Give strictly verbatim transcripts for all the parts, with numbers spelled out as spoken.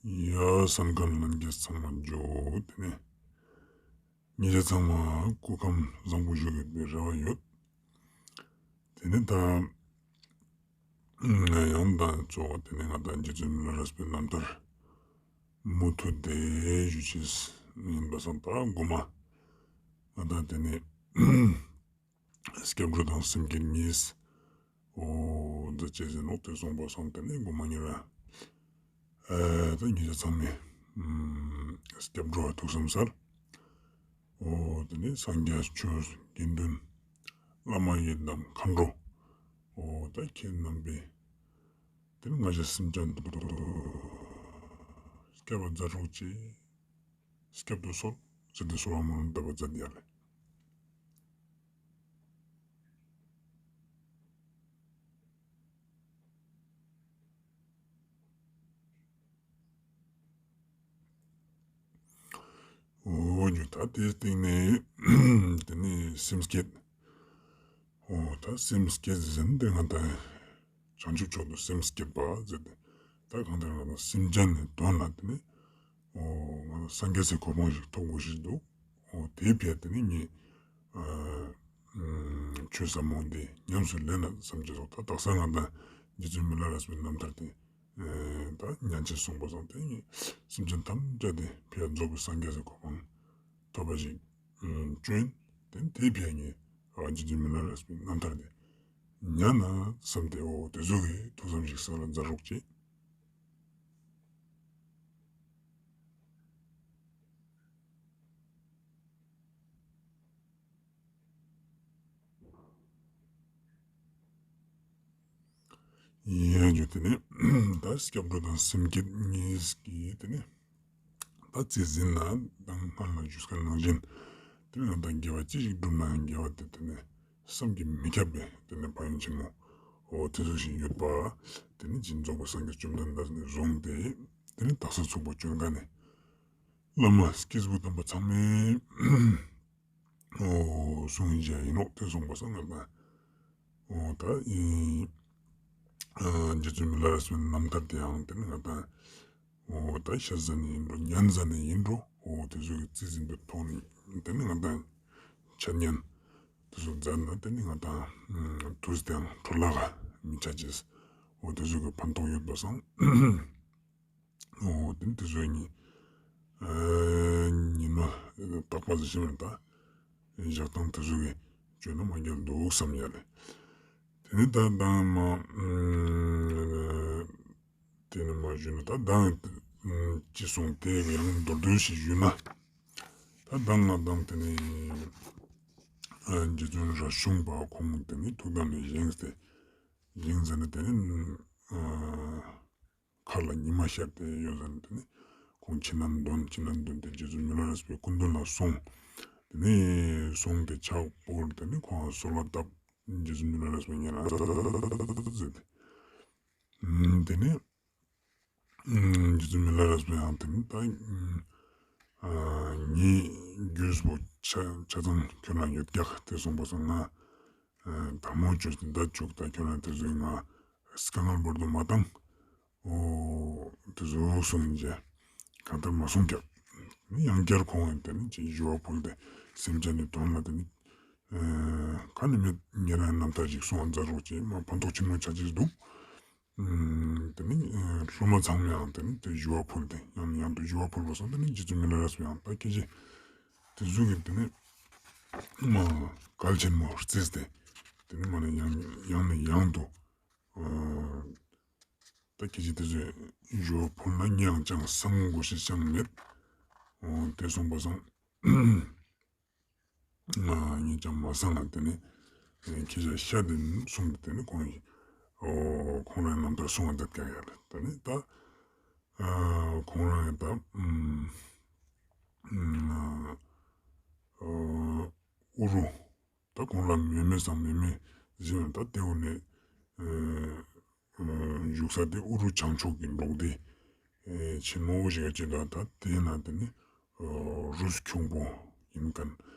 ཡ་གསན་མཁན་ལྷན་རྒྱས་ཚང་མ་ཇུ་ལེ། ཏེ་ནེ་ཉེ་རང་ཚང་མ་སྐུ་ཁམས་བཟང་པོ་ཞིག་ཡོད་པའི་རེ་བ་ཡོད། ཏེ་ནེ་ད་ཡང་ད་གཙོ་བོ་ཏེ་ནེ་ང་དང་རྗེ་བཙུན་མི་ལ་རས་པའི་རྣམ་ཐར་མུ་མཐུད་དེ་ཞུ་ཅེས་ཨིན་པ་སང་ད་གོ་མ་ང་དང་ཏེ་ནེ་སྐྱབས་འགྲོ་དང་སེམས་བསྐྱེད་གཉིས་འོ་མཛད་ཅེས་ཨིན་ནོག། ཏེ་སོང་པ་སང་ཏེ་ནེ་གོ་མ་ཉེ་རང་ཨ་ད་ཉེ་རང་ཚང་མའི་སྐྱབས་འགྲོ་ཐུགས་བསམ་སལ། འོ་ཏེ་ནེ་སངས་རྒྱས་ཆོས་དགེ་འདུན་བླ་མ་ཡི་དམ་མཁའ་འགྲོ་འོ་ད་ཁྱེད་རྣམ་པའི་ཏེ་ནེ་ང་ཞའི་སེམས་ཅན་སྐྱབས་པ་མཛད་རོགས་ཅིག། སྐྱབས་སུ་གསོལ་ཟེར་ཏེ་གསོལ་བ་སྨོན་ལམ་བཏབ་པ་མཛད་དེ་ཡ་ལེ། འོ་ཉུ་ད་ཏེའི་སྟེང་ནེ་ཏེ་ནེ་སེམས་བསྐྱེད། འོ་ད་སེམས་བསྐྱེད་ཟེར་ཏེ་ང་དང་བྱང་ཆུབ་མཆོག་ཏུ་སེམས་བསྐྱེད་པ་ཟེར་ཏེ་ད་གང་ལྟར་ང་དང་སེམས་ཅན་ནི་དོན་ལ་ཏེ་ནེ་འོ་ང་དང་སངས་རྒྱས་སི་གོ་འཕང་ཞིག་ཐོབ་དགོས་ཤེས་འདུག། འོ་ཏེའི་ཕི་ཡ་ཏེ་ནེ་ངས་ཨ་ཆོས་ཟབ་མོ་འདི་ཉམས་སུ་ལེན་ན་བསམ་གྱི་སོང་། ད་དག་ས་ང་དང་རྗེ་བཙུན་མི་ལ་རས་པའི་རྣམ་ཐར་ཏེ་ཨེ་ད་ཉན་ཅེས་སོང་པ་སང་ཏེ་ངས་སེམས་ཅན་ཐམས་ཅད་ཏེ་ཕི་ཡ་རྫོགས་པའི་སངས་རྒྱས་སི་གོ་འཕང་ཐོབ་པ་ཞིག་ཨ་ཅོ་ཨིན། ཏེ་ཏེའི་ཕི་ཡ་ངས་ཨ་རྗེ་བཙུན་མི་ལ་རས་པའི་རྣམ་ཐར་ཏེ་ཉན་ན་བསམ་སྟེ་འོ་ཏེ་ཟུག་གི་ཐུགས་བསམ་ཞིག་སལ་ལ་མཛད་རོགས་ཅིག། ཡ་ཇུ་ཏེ་ནེ་ད་སྐྱབས་འགྲོ་དང་སེམས་བསྐྱེད་གཉིས་ཀྱི་ཏེ་ནེ་ད་རྩིས་ཟིན་ན་ད་སྔར་ལ་ཞུས་ཁན་ནང་བཞིན་ཏེ་ནེ་ང་དང་དགེ་བ་ཅི་ཞིག་བསྒྲུབས་ན་ཡང་དགེ་བ་ཏེ་ཏེ་ནེ་བསམ་གྱིས་མི་ཁྱབ་པའི་ཏེ་ནེ་ཕན་ཡོན་ཆེན་མོ་འོ་ཏེ་ཟུག་ཞིག་ཡོད་པ་ཏེ་ནེ་རྗེས་རྫོགས་པའི་སངས་རྒྱས་བཅོམ་ལྡན་འདས་ནེ་བཟུང་སྟེ་ཏེ་ནེ་དག་ས་ཚུག་པ་ཅོ་ཁན་ནི་བླ་མ་སྐྱེས་བུ་དམ་པ་ཚང་མའི་འོ་གསུང་ཡིན་ཅེས་ཨིན་ནོག། ཏེ་སོང་པ་སང་ང་དང་འོ་ད་ཨེ་ཨ་རྗེ་བཙུན་མི་ལ་རས་པའི་རྣམ་ཐར་ཏེ་ཡང་ཏེ་ནེ་ང་དང་འོ་ད་ཤད་ཟ་ནེ་ཨིན་འགྲོ་ཉན་ཟ་ནེ་ཨིན་འགྲོ་འོ་ཏེ་ཟུག་གི་རྩིས་ཟིན་པའི་ཐོག་ནེ་ཏེ་ནེ་ང་དང་འཆད་ཉན་ཏེ་ཟུག་མཛད་ན་ཏེ་ནེ་ང་དང་ཨ་དུས་ཏེ་ཡང་འཕྲོ་བརླག་ག་མི་ཆ་ཅེས་འོ་ཏེ་ཟུག་གི་ཕན་ཐོགས་ཡོད་པ་སང་། འོ་ཏེ་ཏེ་ཟུག་ཨིན། ཨ་ཉི་མ་རྟག་པ་ཟེར་ཞིག་མེད་ད། ཞག་དང་ཏེ་ཟུག་གི་ཅོ་ན་མ་རྒྱལ་འདུག་བསམ་ཡ་ལེ། ཏེ་ནེ་ད་མདང་མ་ཨ་ཏེ་ནེ་མ་ཞུས་ན་ད་མདང་ཨ་ཅི་སོང་ཏེ་ཡང་མདོར་བསྡུས་ཤིག་ཞུས་ན། ད་མདང་ང་དང་ཏེ་ནེ་ཨ་རྗེ་བཙུན་རས་ཆུང་པ་ཁོང་ཏེ་ནེ་ཐུགས་དམ་ནེ་བཞེངས་ཏེ་བཞེངས་ཟ་ནེ་ཏེ་ནེ་ཨ་མཁའ་ལ་ཉི་མ་ཤར་ཏེ་ཡོད་ཟ་ནེ་ཏེ་ནེ་ཁོང་ཕྱི་ནང་འདོན་ཕྱི་ནང་འདོན་ཏེ་རྗེ་བཙུན་མི་ལ་རས་པའི་སྐུ་མདུན་ལ་སོང་། ཏེ་ནེ་སོང་སྟེ་ཕྱག་ཕུལ་ཏེ་ནེ་ཁོང་གསོལ་བ་བཏབ། རྗེ་བཙུན་མི་ལ་རས་པའི་ཉེ་རང་ཟེར་ཏེ་ཨ་ཏེ་ནེ་ཨ་རྗེ་བཙུན་མི་ལ་རས་པའི་ཡང་ཏེ་ནེ་ད་ཨ་ངའི་རྒྱུས་པོ་ཆ་ཆ་ཚང་ཁྱོད་རང་ཡོད་ཀྱག། ཏེ་སོང་པ་སང་ང་ཨ་དམ་མོ་ཅོས་ཏེ་ད་ཅུག་ད་ཁྱོད་རང་ཏེ་ཟུག་ང་དཀའ་ངལ་བོར་དུ་མ་བཏང་། འོ་ཏེ་ཟུག་སོང་ཡིན་ཅེས་གང་ལྟར་མ་སོང་ཀྱག། ཡང་བསྐྱར་ཁོང་ཡང་ཏེ་ནེ་ཅིག་ཞུ་བ་ཕུལ་ཏེ་སེམས་ཅན་ནི་དོན་ལ་ཏེ་ནེ་ཨ་ཁ་ནེ་མེད་ཉེ་རང་རྣམ་ཐར་ཅིག་གསུང་བ་མཛད་རོགས་ཅེས་མ་ཕན་ཐོགས་ཆེན་མོ་ཆ་ཅེས་འདུག། ཨ་ཏེ་ནེ་ཨ་སློབ་མ་ཚང་མའང་ཏེ་ནེ་ཏེ་ཞུ་བ་ཕུལ་ཏེ་ཡང་ནེ་ཡང་དུ་ཞུ་བ་ཕུལ་བ་སོང་། ཏེ་ནེ་རྗེ་བཙུན་མི་ལ་རས་པའི་ཡང་ད་སྐད་ཆ་ཏེ་ཟུག་གི་ཏེ་ནེ་མ་གལ་ཆེན་མོ་བརྩིས་ཏེ་ཏེ་ནེ་མ་ནེ་ཡང་ཡང་ནེ་ཡང་དུ་ཨ་ད་ཁྱེད་ཀྱིས་དེ་ཚོའི་ཞུ་བ་ཕུལ་ན་ངས་ཡང་ཅང་གསང་དགོས་ཤེས་ཅང་མེད། འོ་དེ་སོང་པ་སང་ངས་ཅང་མ་གསང་ང་། དེ་ནས་ཁྱེད་ཅག་ཤ་དེ་གསུངས་ཏེ་དེ་ནས་ཁོང་ཨོ་ཁོང་རང་རྣམ་ཐར་གསུང་བ་མཛད་ཀྱག་ཡ་ལེ། དེ་ནས་ད་ཁོང་རང་ཡང་ད་ཨུ་རུ་ད་ཁོང་ལ་མེ་མེ་སང་མེ་མེ་ཟེར་ན་ད་དེ་འོ་ནས་བཞུགས་ས་དེ་ཨུ་རུ་བྱང་ཕྱོགས་ཀྱི་འབྲོག་སྡེ་ཆེན་མོ་ཞིག་ཡོད་ཅེས་དང་། ད་དེའི་ནང་དེ་ནི་རུས་ཁྱུང་པོ་ཡིན་མཁན་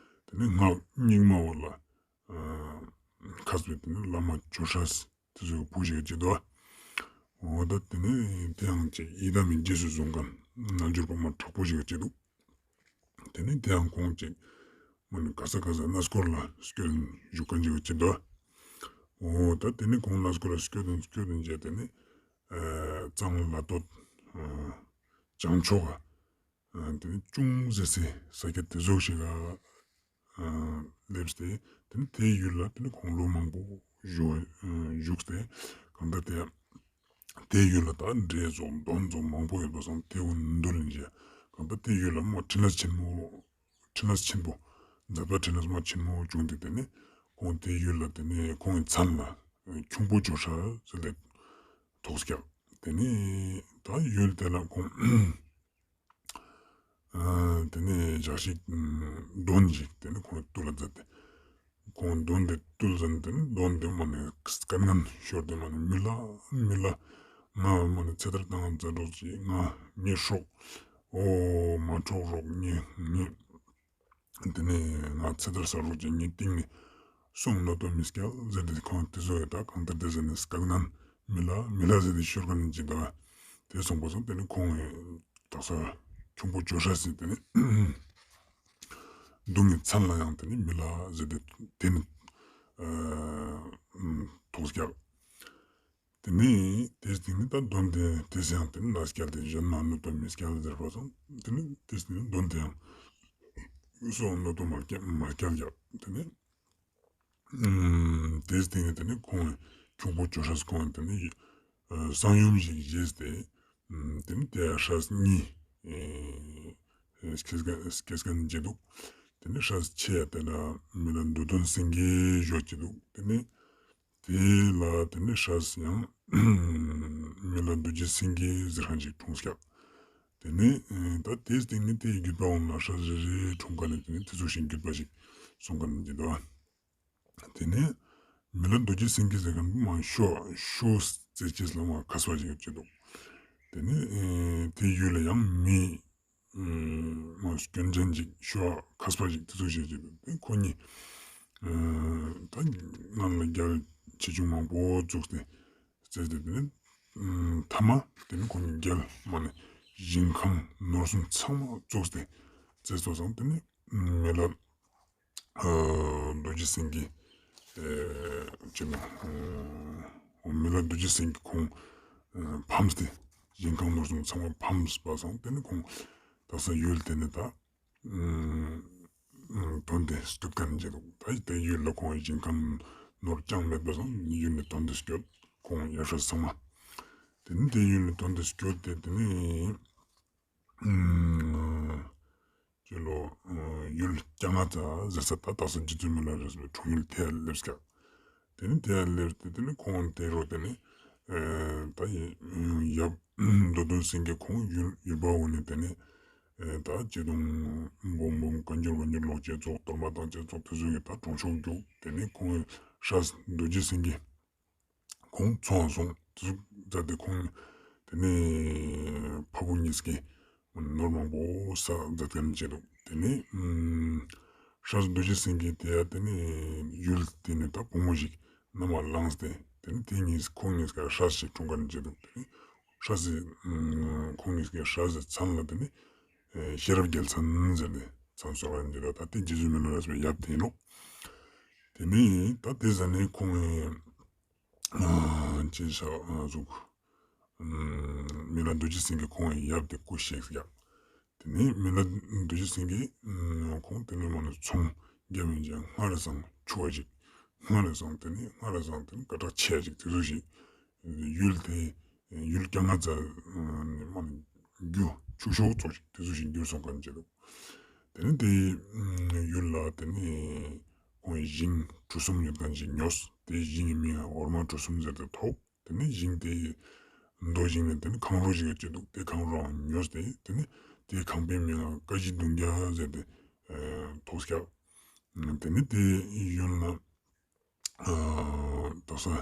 དེ་ནི་སྔགས་རྙིང་མ་བོ་ལ་མཁས་པའི་དེ་ནི་བླ་མ་ཇོ་ཧྲས་དེ་ཚོའི་བུ་ཞིག་ཡོད་ཅེས་དང་། འོ་ད་དེ་ནི་དེ་ཡང་ཅིག་ཡི་དམ་གྱི་རྗེས་སུ་བཟུང་མཁན་ རྣལ་འབྱོར་པ་མ་དྲག་པོ་ཞིག་ཅིག་འདུག། དེ་ནས་དེའང་ཁོང་ཅིག་མ་ནི་ག་ས་ག་ས་གནས་སྐོར་ལ་སྐྱོད་བཞུགས་མཁན་ཅིག་ཅིག་འདུག། འོ་ད་དེ་ནས་ཁོང་གནས་སྐོར་ལ་སྐྱོད་དེ་སྐྱོད་དེ་བྱས། དེ་ནས་ཨ་གཙང་ལ་སྟོད་ཨ་བྱང་ཕྱོགས་ཨ་དེ་ནས་ཅུང་ཟད་སའི་ས་ཆ་དེ་ཟུག་ཞིག་ག་ཨ་སླེབས་ཏེ། དེ་ནས་དེའི་ཡུལ་ལ་དེ་ནས་ཁོང་ལོ་མང་པོ་བཞུགས་ཨ་བཞུགས་ཏེ། གང་ལྟར་དེ་དེའི་ཡུལ་ལ་ད་འདྲེ་ཙོགས་གདོན་ཙོགས་མང་པོ་ཡོད་པ་སང་དེ་ཀུན་འདུལ་ལེན་བྱས། གང་ལྟར་དེའི་ཡུལ་ལ་མ་འཕྲིན་ལས་ཆེན་མོ་འཕྲིན་ལས་ཆེན་པོ་མཛད་པ་འཕྲིན་ལས་མ་ཆེན་མོ་བྱུང་སྟེ། དེ་ནས་ཁོང་དེའི་ཡུལ་ལ་དེ་ནས་ཁོང་གི་མཚན་ལ་ཁྱུང་པོ་ཇོ་ཧྲ་ཟེར་ཏེ་ཐོགས་ཀྱག། དེ་ནས་ད་ཡུལ་དེ་ལ་ཁོང་ཨ་དེ་ནས་ཞག་ཞིག་ཨ་གདོན་ཞིག་དེ་ནས་ཁོང་བཏུལ་ལ་མཛད་དེ། ཁོང་གདོན་དེ་བཏུལ་ཟིན། དེ་ནས་གདོན་དེ་མ་ནི་སྐད་ངན་ཤོར་ཏེ་མ་ནི་མི་ལ་མི་ལ་ང་མ་ནི་ཚེ་ཐར་བཏང་མཛད་རོགས་གྱིས། ང་མི་སྲོག་འོ་མ་འཕྲོག་རོགས། ངའི་ངའི་དེ་ནས་ང་ཚེ་ཐར་ས་རོགས་གྱིས། ངའི་སྟེང་ནས་སོང་ནོ་ཏོ་མི་སྐྱལ་ཟེར་ཏེ་ཁོང་དེ་ཟུག་ཡོད། ད་གང་ལྟར་དེ་ཟེར་ནས་སྐད་ངན་མི་ལ་མི་ལ་ཟེར་ཏེ་ཤོར་མཁན་ཅིག་འདུག། དེ་སོང་པ་སང་དེ་ནས་ཁོང་གི་དག་ས་ཁྱུང་པོ་ཇོ་ཧྲ་ཟེར་དེ་ནས་གདོན་གྱི་མཚན་ལ་ཡང་དེ་ནས་མི་ལ་ཟེར་ཏེ་དེ་ནས་ཨ་ཐོགས་ཀྱག། དེ་ནས་དེའི་སྟེང་ནས་ད་གདོན་དེ་དེས་ཡང་དེ་ནས་ལ་སྐྱལ་ཏེ་གཞན་མ་ནོ་ཏོ་མི་སྐྱལ་ཟེར་བ་སང་། དེ་ནས་དེའི་སྟེང་ནས་གདོན་དེ་ཡང་སོང་ནོ་ཏོ་མ་སྐྱལ་མ་སྐྱལ་ཀྱག། དེ་ནས་ཨ་དེའི་སྟེང་ནས་དེ་ནས་ཁོང་ཁྱུང་པོ་ཇོ་ཧྲ་ཁོང་དེ་ནས་ཨ་གསང་ཡུམ་ཞིག་བཞེས་ཏེ། ཨ་དེ་ནས་དེ་ཡ་སྲས་གཉིས་ཨ་སྐྱེས་མཁན་སྐྱེས་མཁན་ཅིག་འདུག། དེ་ནས་སྲས་ཆེ་ཡ་དེ་ལ་མི་ལ་འདོད་དོན་སེང་གེ་ཞུ་ཅིག་འདུག། དེ་ནས་དེ་ལ་དེ་ནས་སྲས་ཡང་མི་ལ་རྡོ་རྗེ་སེང་གེ་ཟེར་མཁན་ཅིག་འཁྲུངས་ཀྱག། དེ་ནས་ཨ་ད་དེའི་སྟེང་ནས་དེའི་བརྒྱུད་པ་འོང་ལ་སྲས་རེ་རེ་འཁྲུངས་མཁན་ནི་དེ་ནས་དེ་ཚོ་ཞིག་བརྒྱུད་པ་ཞིག་སོང་མཁན་ཅིག་འདུག། དེ་ནས་མི་ལ་རྡོ་རྗེ་སེང་གེ་ཟེར་མཁན་མ་ཤོ་ཤོ་རྩེ་ཅེས་ལ་མ་མཁས་པ་ཞིག་ཡོད་ཅེ་འདུག། དེ་ནས་ཨེ་དེ་ཡུལ་ལ་ཡང་མི་ཨེ་མ་སྐྱོན་ཅན་ཅིག་ཤོ་མཁས་པ་ཞིག་དེ་ཚོ་ཞིག་ཅེ་འདུག། དེ་ཁོ་གཉིས་ཨེ་ད་སྔར་ལ་རྒྱལ་ཆེ་ཆུང་མང་པོ་བཙུགས་ཏེ་རྩེས་ཏེ། དེ་ནས་ཨེ་མཐའ་མ་དེ་ནས་ཁོ་གཉིས་རྒྱལ་མ་ནས་ཞིང་ཁམས་ནོར་གསུམ་ཚང་མ་བཙུགས་ཏེ་རྩེས་སོ་སང་། དེ་ནས་མི་ལ་ཨ་རྡོ་རྗེ་སེང་གེ་ཨེ་ཅི་ན་ཨ་མི་ལ་རྡོ་རྗེ་སེང་གེ་ཁོང་ཨ་ཕམ་སྟེ་ཞིང་ཁམས་ནོར་གསུམ་ཚང་མ་ཕམ་པ་སང་། དེ་ནས་ཁོང་དག་ས་ཡུལ་དེ་ནས་ད་ཨ་ཐོན་ཏེ་སྐྱོད་མཁན་ཅིག་འདུག། ད་དེ་ཡུལ་ལ་ཁོང་ཞིང་ཁམས་ནོར་ཅང་མེད་པ་སང་ཡུལ་ནས་ཐོན་ཏེ་སྐྱོད། ཁོང་ཡ་ཤོས་ཚང་མ། དེ་ནས་དེ་ཡུལ་ནས་ཐོན་ཏེ་སྐྱོད་དེ་དེ་ནས་ཨ་ཅི་ལོ་ཨ་ཡུལ་སྐྱ་ང་ཙ་ཟེར་ས་ད་དག་ས་རྗེ་བཙུན་མི་ལ་རས་པའི་འཁྲུངས་ཡུལ་དེ་ཡ་སླེབས་ཀྱག། དེ་ནས་དེ་ཡ་སླེབས་ཏེ་དེ་ནས་ཁོང་དེ་རུ་དེ་ནས་ཨ་ད་ཡབ་འདོད་དོན་སེང་གེ་ཁོང་ཡུལ་ཡུལ་པ་འོ་ནས་དེ་ནས་ཨ་ད་ཅི་དང་འབུམ་འབུམ་བཀའ་འགྱུར་བཀའ་འགྱུར་ཀློག་ཅེས་ཙོགས་གཏོར་མ་བཏང་ཅེས་ཙོགས་དེ་ཚོ་གི་ད་གྲོང་ཆོག་རྒྱུགས། དེ་ནས་ཁོང་སྲས་རྡོ་རྗེ་སེང་གེ་ཁོང་ཚོང་སོང་དེ་ཟུག་མཛད་དེ་ཁོང་དེ་ནས་ཕ་བུ་གཉིས་ཀྱི་ནོར་མང་པོ་བསགས་མཛད་མཁན་ཅིག་འདུག། དེ་ནས་ཨ་སྲས་རྡོ་རྗེ་སེང་གེ་དེ་ཡ་དེ་ནས་ཡུལ་དེ་ནས་ད་བུ་མོ་ཞིག་མནའ་མ་བླངས་ཏེ། དེ་ནས་དེ་གཉིས་ཁོང་གཉིས་ཀ་སྲས་ཤིག་འཁྲུངས་མཁན་ཅིག་འདུག། དེ་ནས་སྲས་སི་ཨ་ཁོང་གཉིས་ཀའི་སྲས་སི་མཚན་ལ་དེ་ནས་ཨ་ཤེས་རབ་རྒྱལ་མཚན་ཟེར་ཏེ་མཚན་གསོལ་མཁན་ཅིག་འདུག། ད་དེ་རྗེ་བཙུན་མི་ལ་རས་པའི་ཡབ་དེ་ཡིན་ནོག། དེ་ནས་ད་དེ་ཟ་ནས་ཁོང་ཨ་ཅི་ཤ་ཨ་ཟུག་ཨ་མི་ལ་རྡོ་རྗེ་སེང་གེ་ཁོང་ཡབ་དེ་སྐུ་གཤེགས་ཀྱག། དེ་ནས་མི་ལ་རྡོ་རྗེ་སེང་གེ་ཨ་ཁོང་དེ་ནས་མ་ནི་ཚོང་རྒྱབ་ཡིན་ཅིག་སྔར་སང་ཕྱུག་པ་ཅིག། སྔར་སང་དེ་ནས་སྔར་སང་དེ་ནས་སྐད་གྲགས་ཆེ་ཡ་ཅིག་དེ་ཚོ་ཞིག་ཡུལ་དེ་ཡུལ་སྐྱ་ང་ཙ་ནས་མ་ནི་རྒྱུ་ཕྱུག་ཤོས་ཙོགས་ཅིག་དེ་ཚོ་ཞིག་འགྱུར་སོང་མཁན་ཅིག་འདུག། དེ་ནས་དེ་ཡུལ་ལ་དེ་ནས་ཁོང་ཞིང་གྲུ་གསུམ་ཡོད་མཁན་ཅིག་ཉོས། དེ་ཞིང་གི་མིང་ང་འོ་མ་གྲུ་གསུམ་ཟེར་ཏེ་ཐོགས། དེ་ནས་ཞིང་དེ་མདོ་ཞིང་ནས་དེ་ནས་ཁང་རོ་ཞིག་ཡོད་ཅེ་འདུག། དེ་ཁང་རོའང་ཉོས་ཏེ། དེ་ནས་དེ་ཁང་པའི་མིང་ང་ཀ་བཞི་གདུང་བརྒྱད་ཟེར་ཏེ་ཨ་ཐོགས་ཀྱག། དེ་ནས་དེ་ཡུལ་ན་ཨ་དག་ས་ཨ་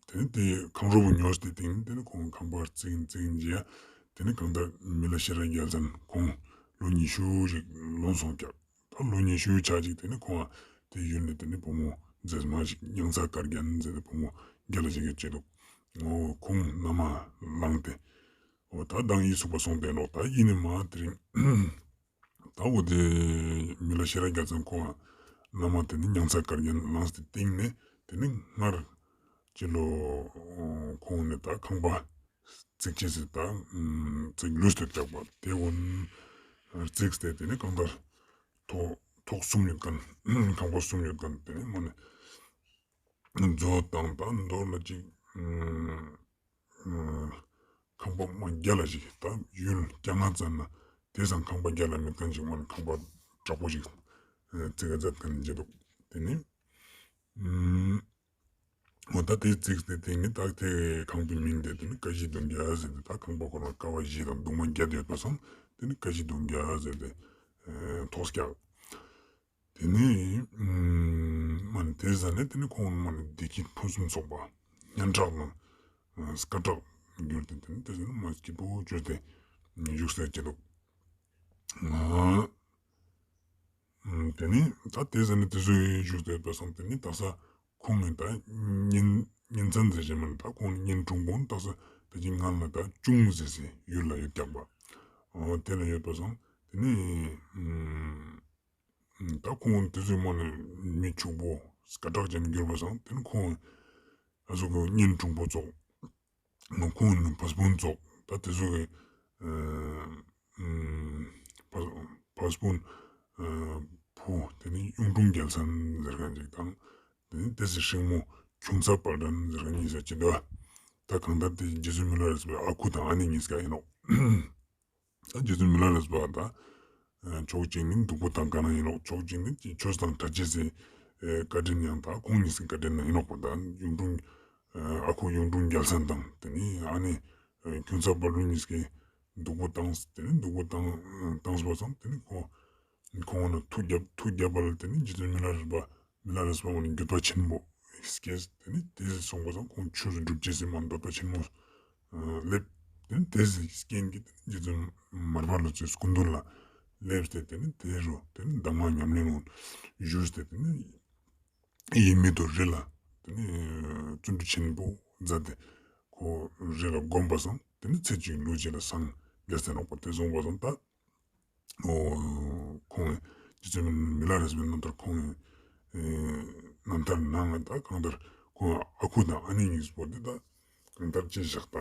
དེ་ནས་དེ་ཁང་རོ་བོ་ཉོས་ཏེ་དེ་ནས་དེ་ནས་ཁོང་ཁང་པ་བརྩིགས་བརྩིགས་རྗེས། དེ་ནས་གང་ལྟར་མི་ལ་ཤེས་རབ་རྒྱལ་མཚན་ཁོང་ལོ་ཉི་ཤུ་ཞིག་ལོན་སོང་ཀྱག། ད་ལོ་ཉི་ཤུ་ཆ་ཅིག་དེ་ནས་ཁོང་དེ་ཡུལ་ནས་དེ་ནས་བུ་མོ་མཛེས་མ་ཞིག་མྱང་ཚ་དཀར་རྒྱན་ཟེར་ཏེ་བུ་མོ་རྒྱལ་ལ་ཞིག་ཡོད་ཅེ་འདུག། འོ་ཁོང་མནའ་མ་བླངས་ཏེ། འོ་ད་མདང་ཡིད་ཚུགས་པ་སོང་སྟེ་ནོག། ད་ཡིན་ནི་མ་དེ་རིང་། ད་འོ་དེ་མི་ལ་ཤེས་རབ་རྒྱལ་མཚན་ཁོང་མནའ་མ་དེ་ནི་མྱང་ཚ་དཀར་རྒྱན་ལངས་ཏེ་སྟིང་ནེ་དེ་ནི་སྔར་ཅི་ལོ་ཁོང་ནི་ད་ཁང་པ་བརྩིགས་ཅེས་སི་ད་བརྩིགས་ལུས་ཏེ་བཅག་པ་དེ་འོ་བརྩིགས་ཏེ་དེ་ནི་གང་ལྟར་ཐོག་ཐོག་གསུམ་ཡོད་མཁན་ཁང་པ་གསུམ་ཡོད་མཁན་དེ་ནི་མ་ནི་མཛོ་དང་ད་མདོར་ན་ཅིག་ཁང་པ་མ་བརྒྱ་ལ་ཞིག་ད་ཡུལ་རྐྱང་ང་ཙམ་ན་དེ་སང་ཁང་པ་བརྒྱ་ལ་མེད་མཁན་ཞིག་མ་ནི་ཁང་པ་དྲག་པོ་ཞིག་བརྩིགས་མཛད་མཁན་ཅིག་འདུག། དེ་ནི་འོ་ད་དེ་བརྩིགས་ཏེ་དེ་ནི་ད་དེ་ཁང་པའི་མིང་དེ་དེ་ནི་ཀ་བཞི་གདུང་བརྒྱ་ཟེར་ཏེ། ད་ཁང་པ་ཁོ་རང་ཀ་བ་བཞི་དང་གདུང་མ་བརྒྱད་ཡོད་པ་སང་དེ་ནི་ཀ་བཞི་གདུང་བརྒྱ་ཟེར་ཏེ་ཐོགས་ཀྱག། དེ་ནི་མ་ནི་དེ་ཟ་ནེ་དེ་ནི་ཁོང་མ་ནི་བདེ་སྐྱིད་ཕུན་སུམ་ཚོགས་པ་སྙན་གྲགས་དང་སྐད་གྲགས་གྱུར་ཏེ་དེ་ནི་དེ་ཟ་ནེ་མ་སྐྱིད་པོ་གྱུར་ཏེ་བཞུགས་ས་ཅི་འདུག། དེ་ནི་ད་དེ་ཟ་ནེ་དེ་ཟུག་བཞུགས་ཏེ་ཡོད་པ་སང་དེ་ནི་ད་ས་ཁོང་ངི་ད་གཉེན་གཉེན་ཚན་ཟེར་ཞེས་མ་ནི་ད་ཁོང་ངི་གཉེན་དྲུང་པོ་ནི་ད་ས་ད་ཅི་ང་ལ་ད་ཅུང་ཟེར་སི་ཡུལ་ལ་ཡོད་ཀྱག་པ། འོ་དེ་ལ་ཡོད་པ་སང་དེ་ནི་ད་ཁོང་དེ་ཚོའི་མ་ནི་མི་ཕྱུག་པོ་སྐད་གྲགས་ཅན་གྱུར་པ་སང་དེ་ནི་ཁོང་ཨ་ཟུག་གི་གཉེན་དྲུང་པོ་ཙོགས་ཁོང་ནི་བ་སྤུན་ཙོགས་ད་དེ་ཚོ་གི་བ་སྤུན་བུ་དེ་ནི་གཡུང་དྲུང་རྒྱལ་མཚན་ཟེར་མཁན་ཅིག་དང་དེ་ནི་དེ་སི་སྲིང་མོ་ཁྱུང་ཚ་དཔལ་སྒྲོན་ཟེར་མཁན་གཉིས་ས་ཅི་འདུག། ད་གང་ལྟར་དེ་རྗེ་བཙུན་མི་ལ་རས་པའི་ཨ་ཁུ་དང་ཨ་ནེ་གཉིས་ཀ་ཡིན་ནོག། ད་རྗེ་བཙུན་མི་ལ་རས་པ་ད་ཕྱོགས་གཅིག་ནི་སྡུག་པོ་དང་དགའ་ན་ཡིན་ནོག། ཕྱོགས་གཅིག་ནི་ཆོས་དང་གྲྭ་ཆས་སི་བཀའ་དྲིན་ཡང་ད་ཁོང་གཉིས་སི་བཀའ་དྲིན་ན་ཡིན་ནོག་པ། ད་གཡུང་དྲུང་ཨ་ཁུ་གཡུང་དྲུང་རྒྱལ་མཚན་དང་དེ་ནི་ཨ་ནེ་ཁྱུང་ཚ་དཔལ་སྒྲོན་གཉིས་ཀས་སྡུག་པོ་བཏང་དེ་ནི་སྡུག་པོ་བཏང་བཏང་པ་སང་དེ་ནི་ཁོ་ཁོང་ནི་ཐུགས་བརྒྱབ་ཐུགས་བརྒྱབ་པ་ལ་དེ་ནི་རྗེ་བཙུན་མི་ལ་རས་པ་མི་ལ་རས་པ་འོ་ནི་འགྱོད་པ་ཆེན་པོ་སྐྱེས། དེ་ནི་དེ་སོང་པ་སང་ཁོང་ཆོས་སྒྲུབ་ཅེས་སི་མ་འདོད་པ་ཆེན་མོ་སླེབས། དེ་ནི་དེ་སི་རྐྱེན་གྱིས་དེ་ནི་རྗེ་བཙུན་མར་པ་ལོ་ཙཱའི་སྐུ་མདུན་ལ་སླེབས་ཏེ་དེ་ནི་དེ་རུ་དེ་ནི་གདམས་ངག་ཉམས་ལེན་འོ་ཞུས་ཏེ་དེ་ནི་ཡིད་མི་དུ་རི་ལ་དེ་ནི་བརྩོན་འགྲུས་ཆེན་པོ་མཛད་དེ་ཁོ་རི་ལ་བསྒོམ་པ་སང་དེ་ནི་ཚེ་གཅིག་ལུས་གཅིག་ལ་སངས་རྒྱས་ཏེ་ནོག་པ། དེ་སོང་པ་སང་ད་འོ་ཁོང་རྗེ་བཙུན་མི་ལ་རས་པའི་རྣམ་ཐར་ཁོང་རྣམ་ཐར་ནང་ད་གང་ལྟར་ཁོང་ཨ་ཁུ་དང་ཨ་ནེ་གཉིས་པོ་དེ་ད་གང་ལྟར་ཅི་བཞག་ད་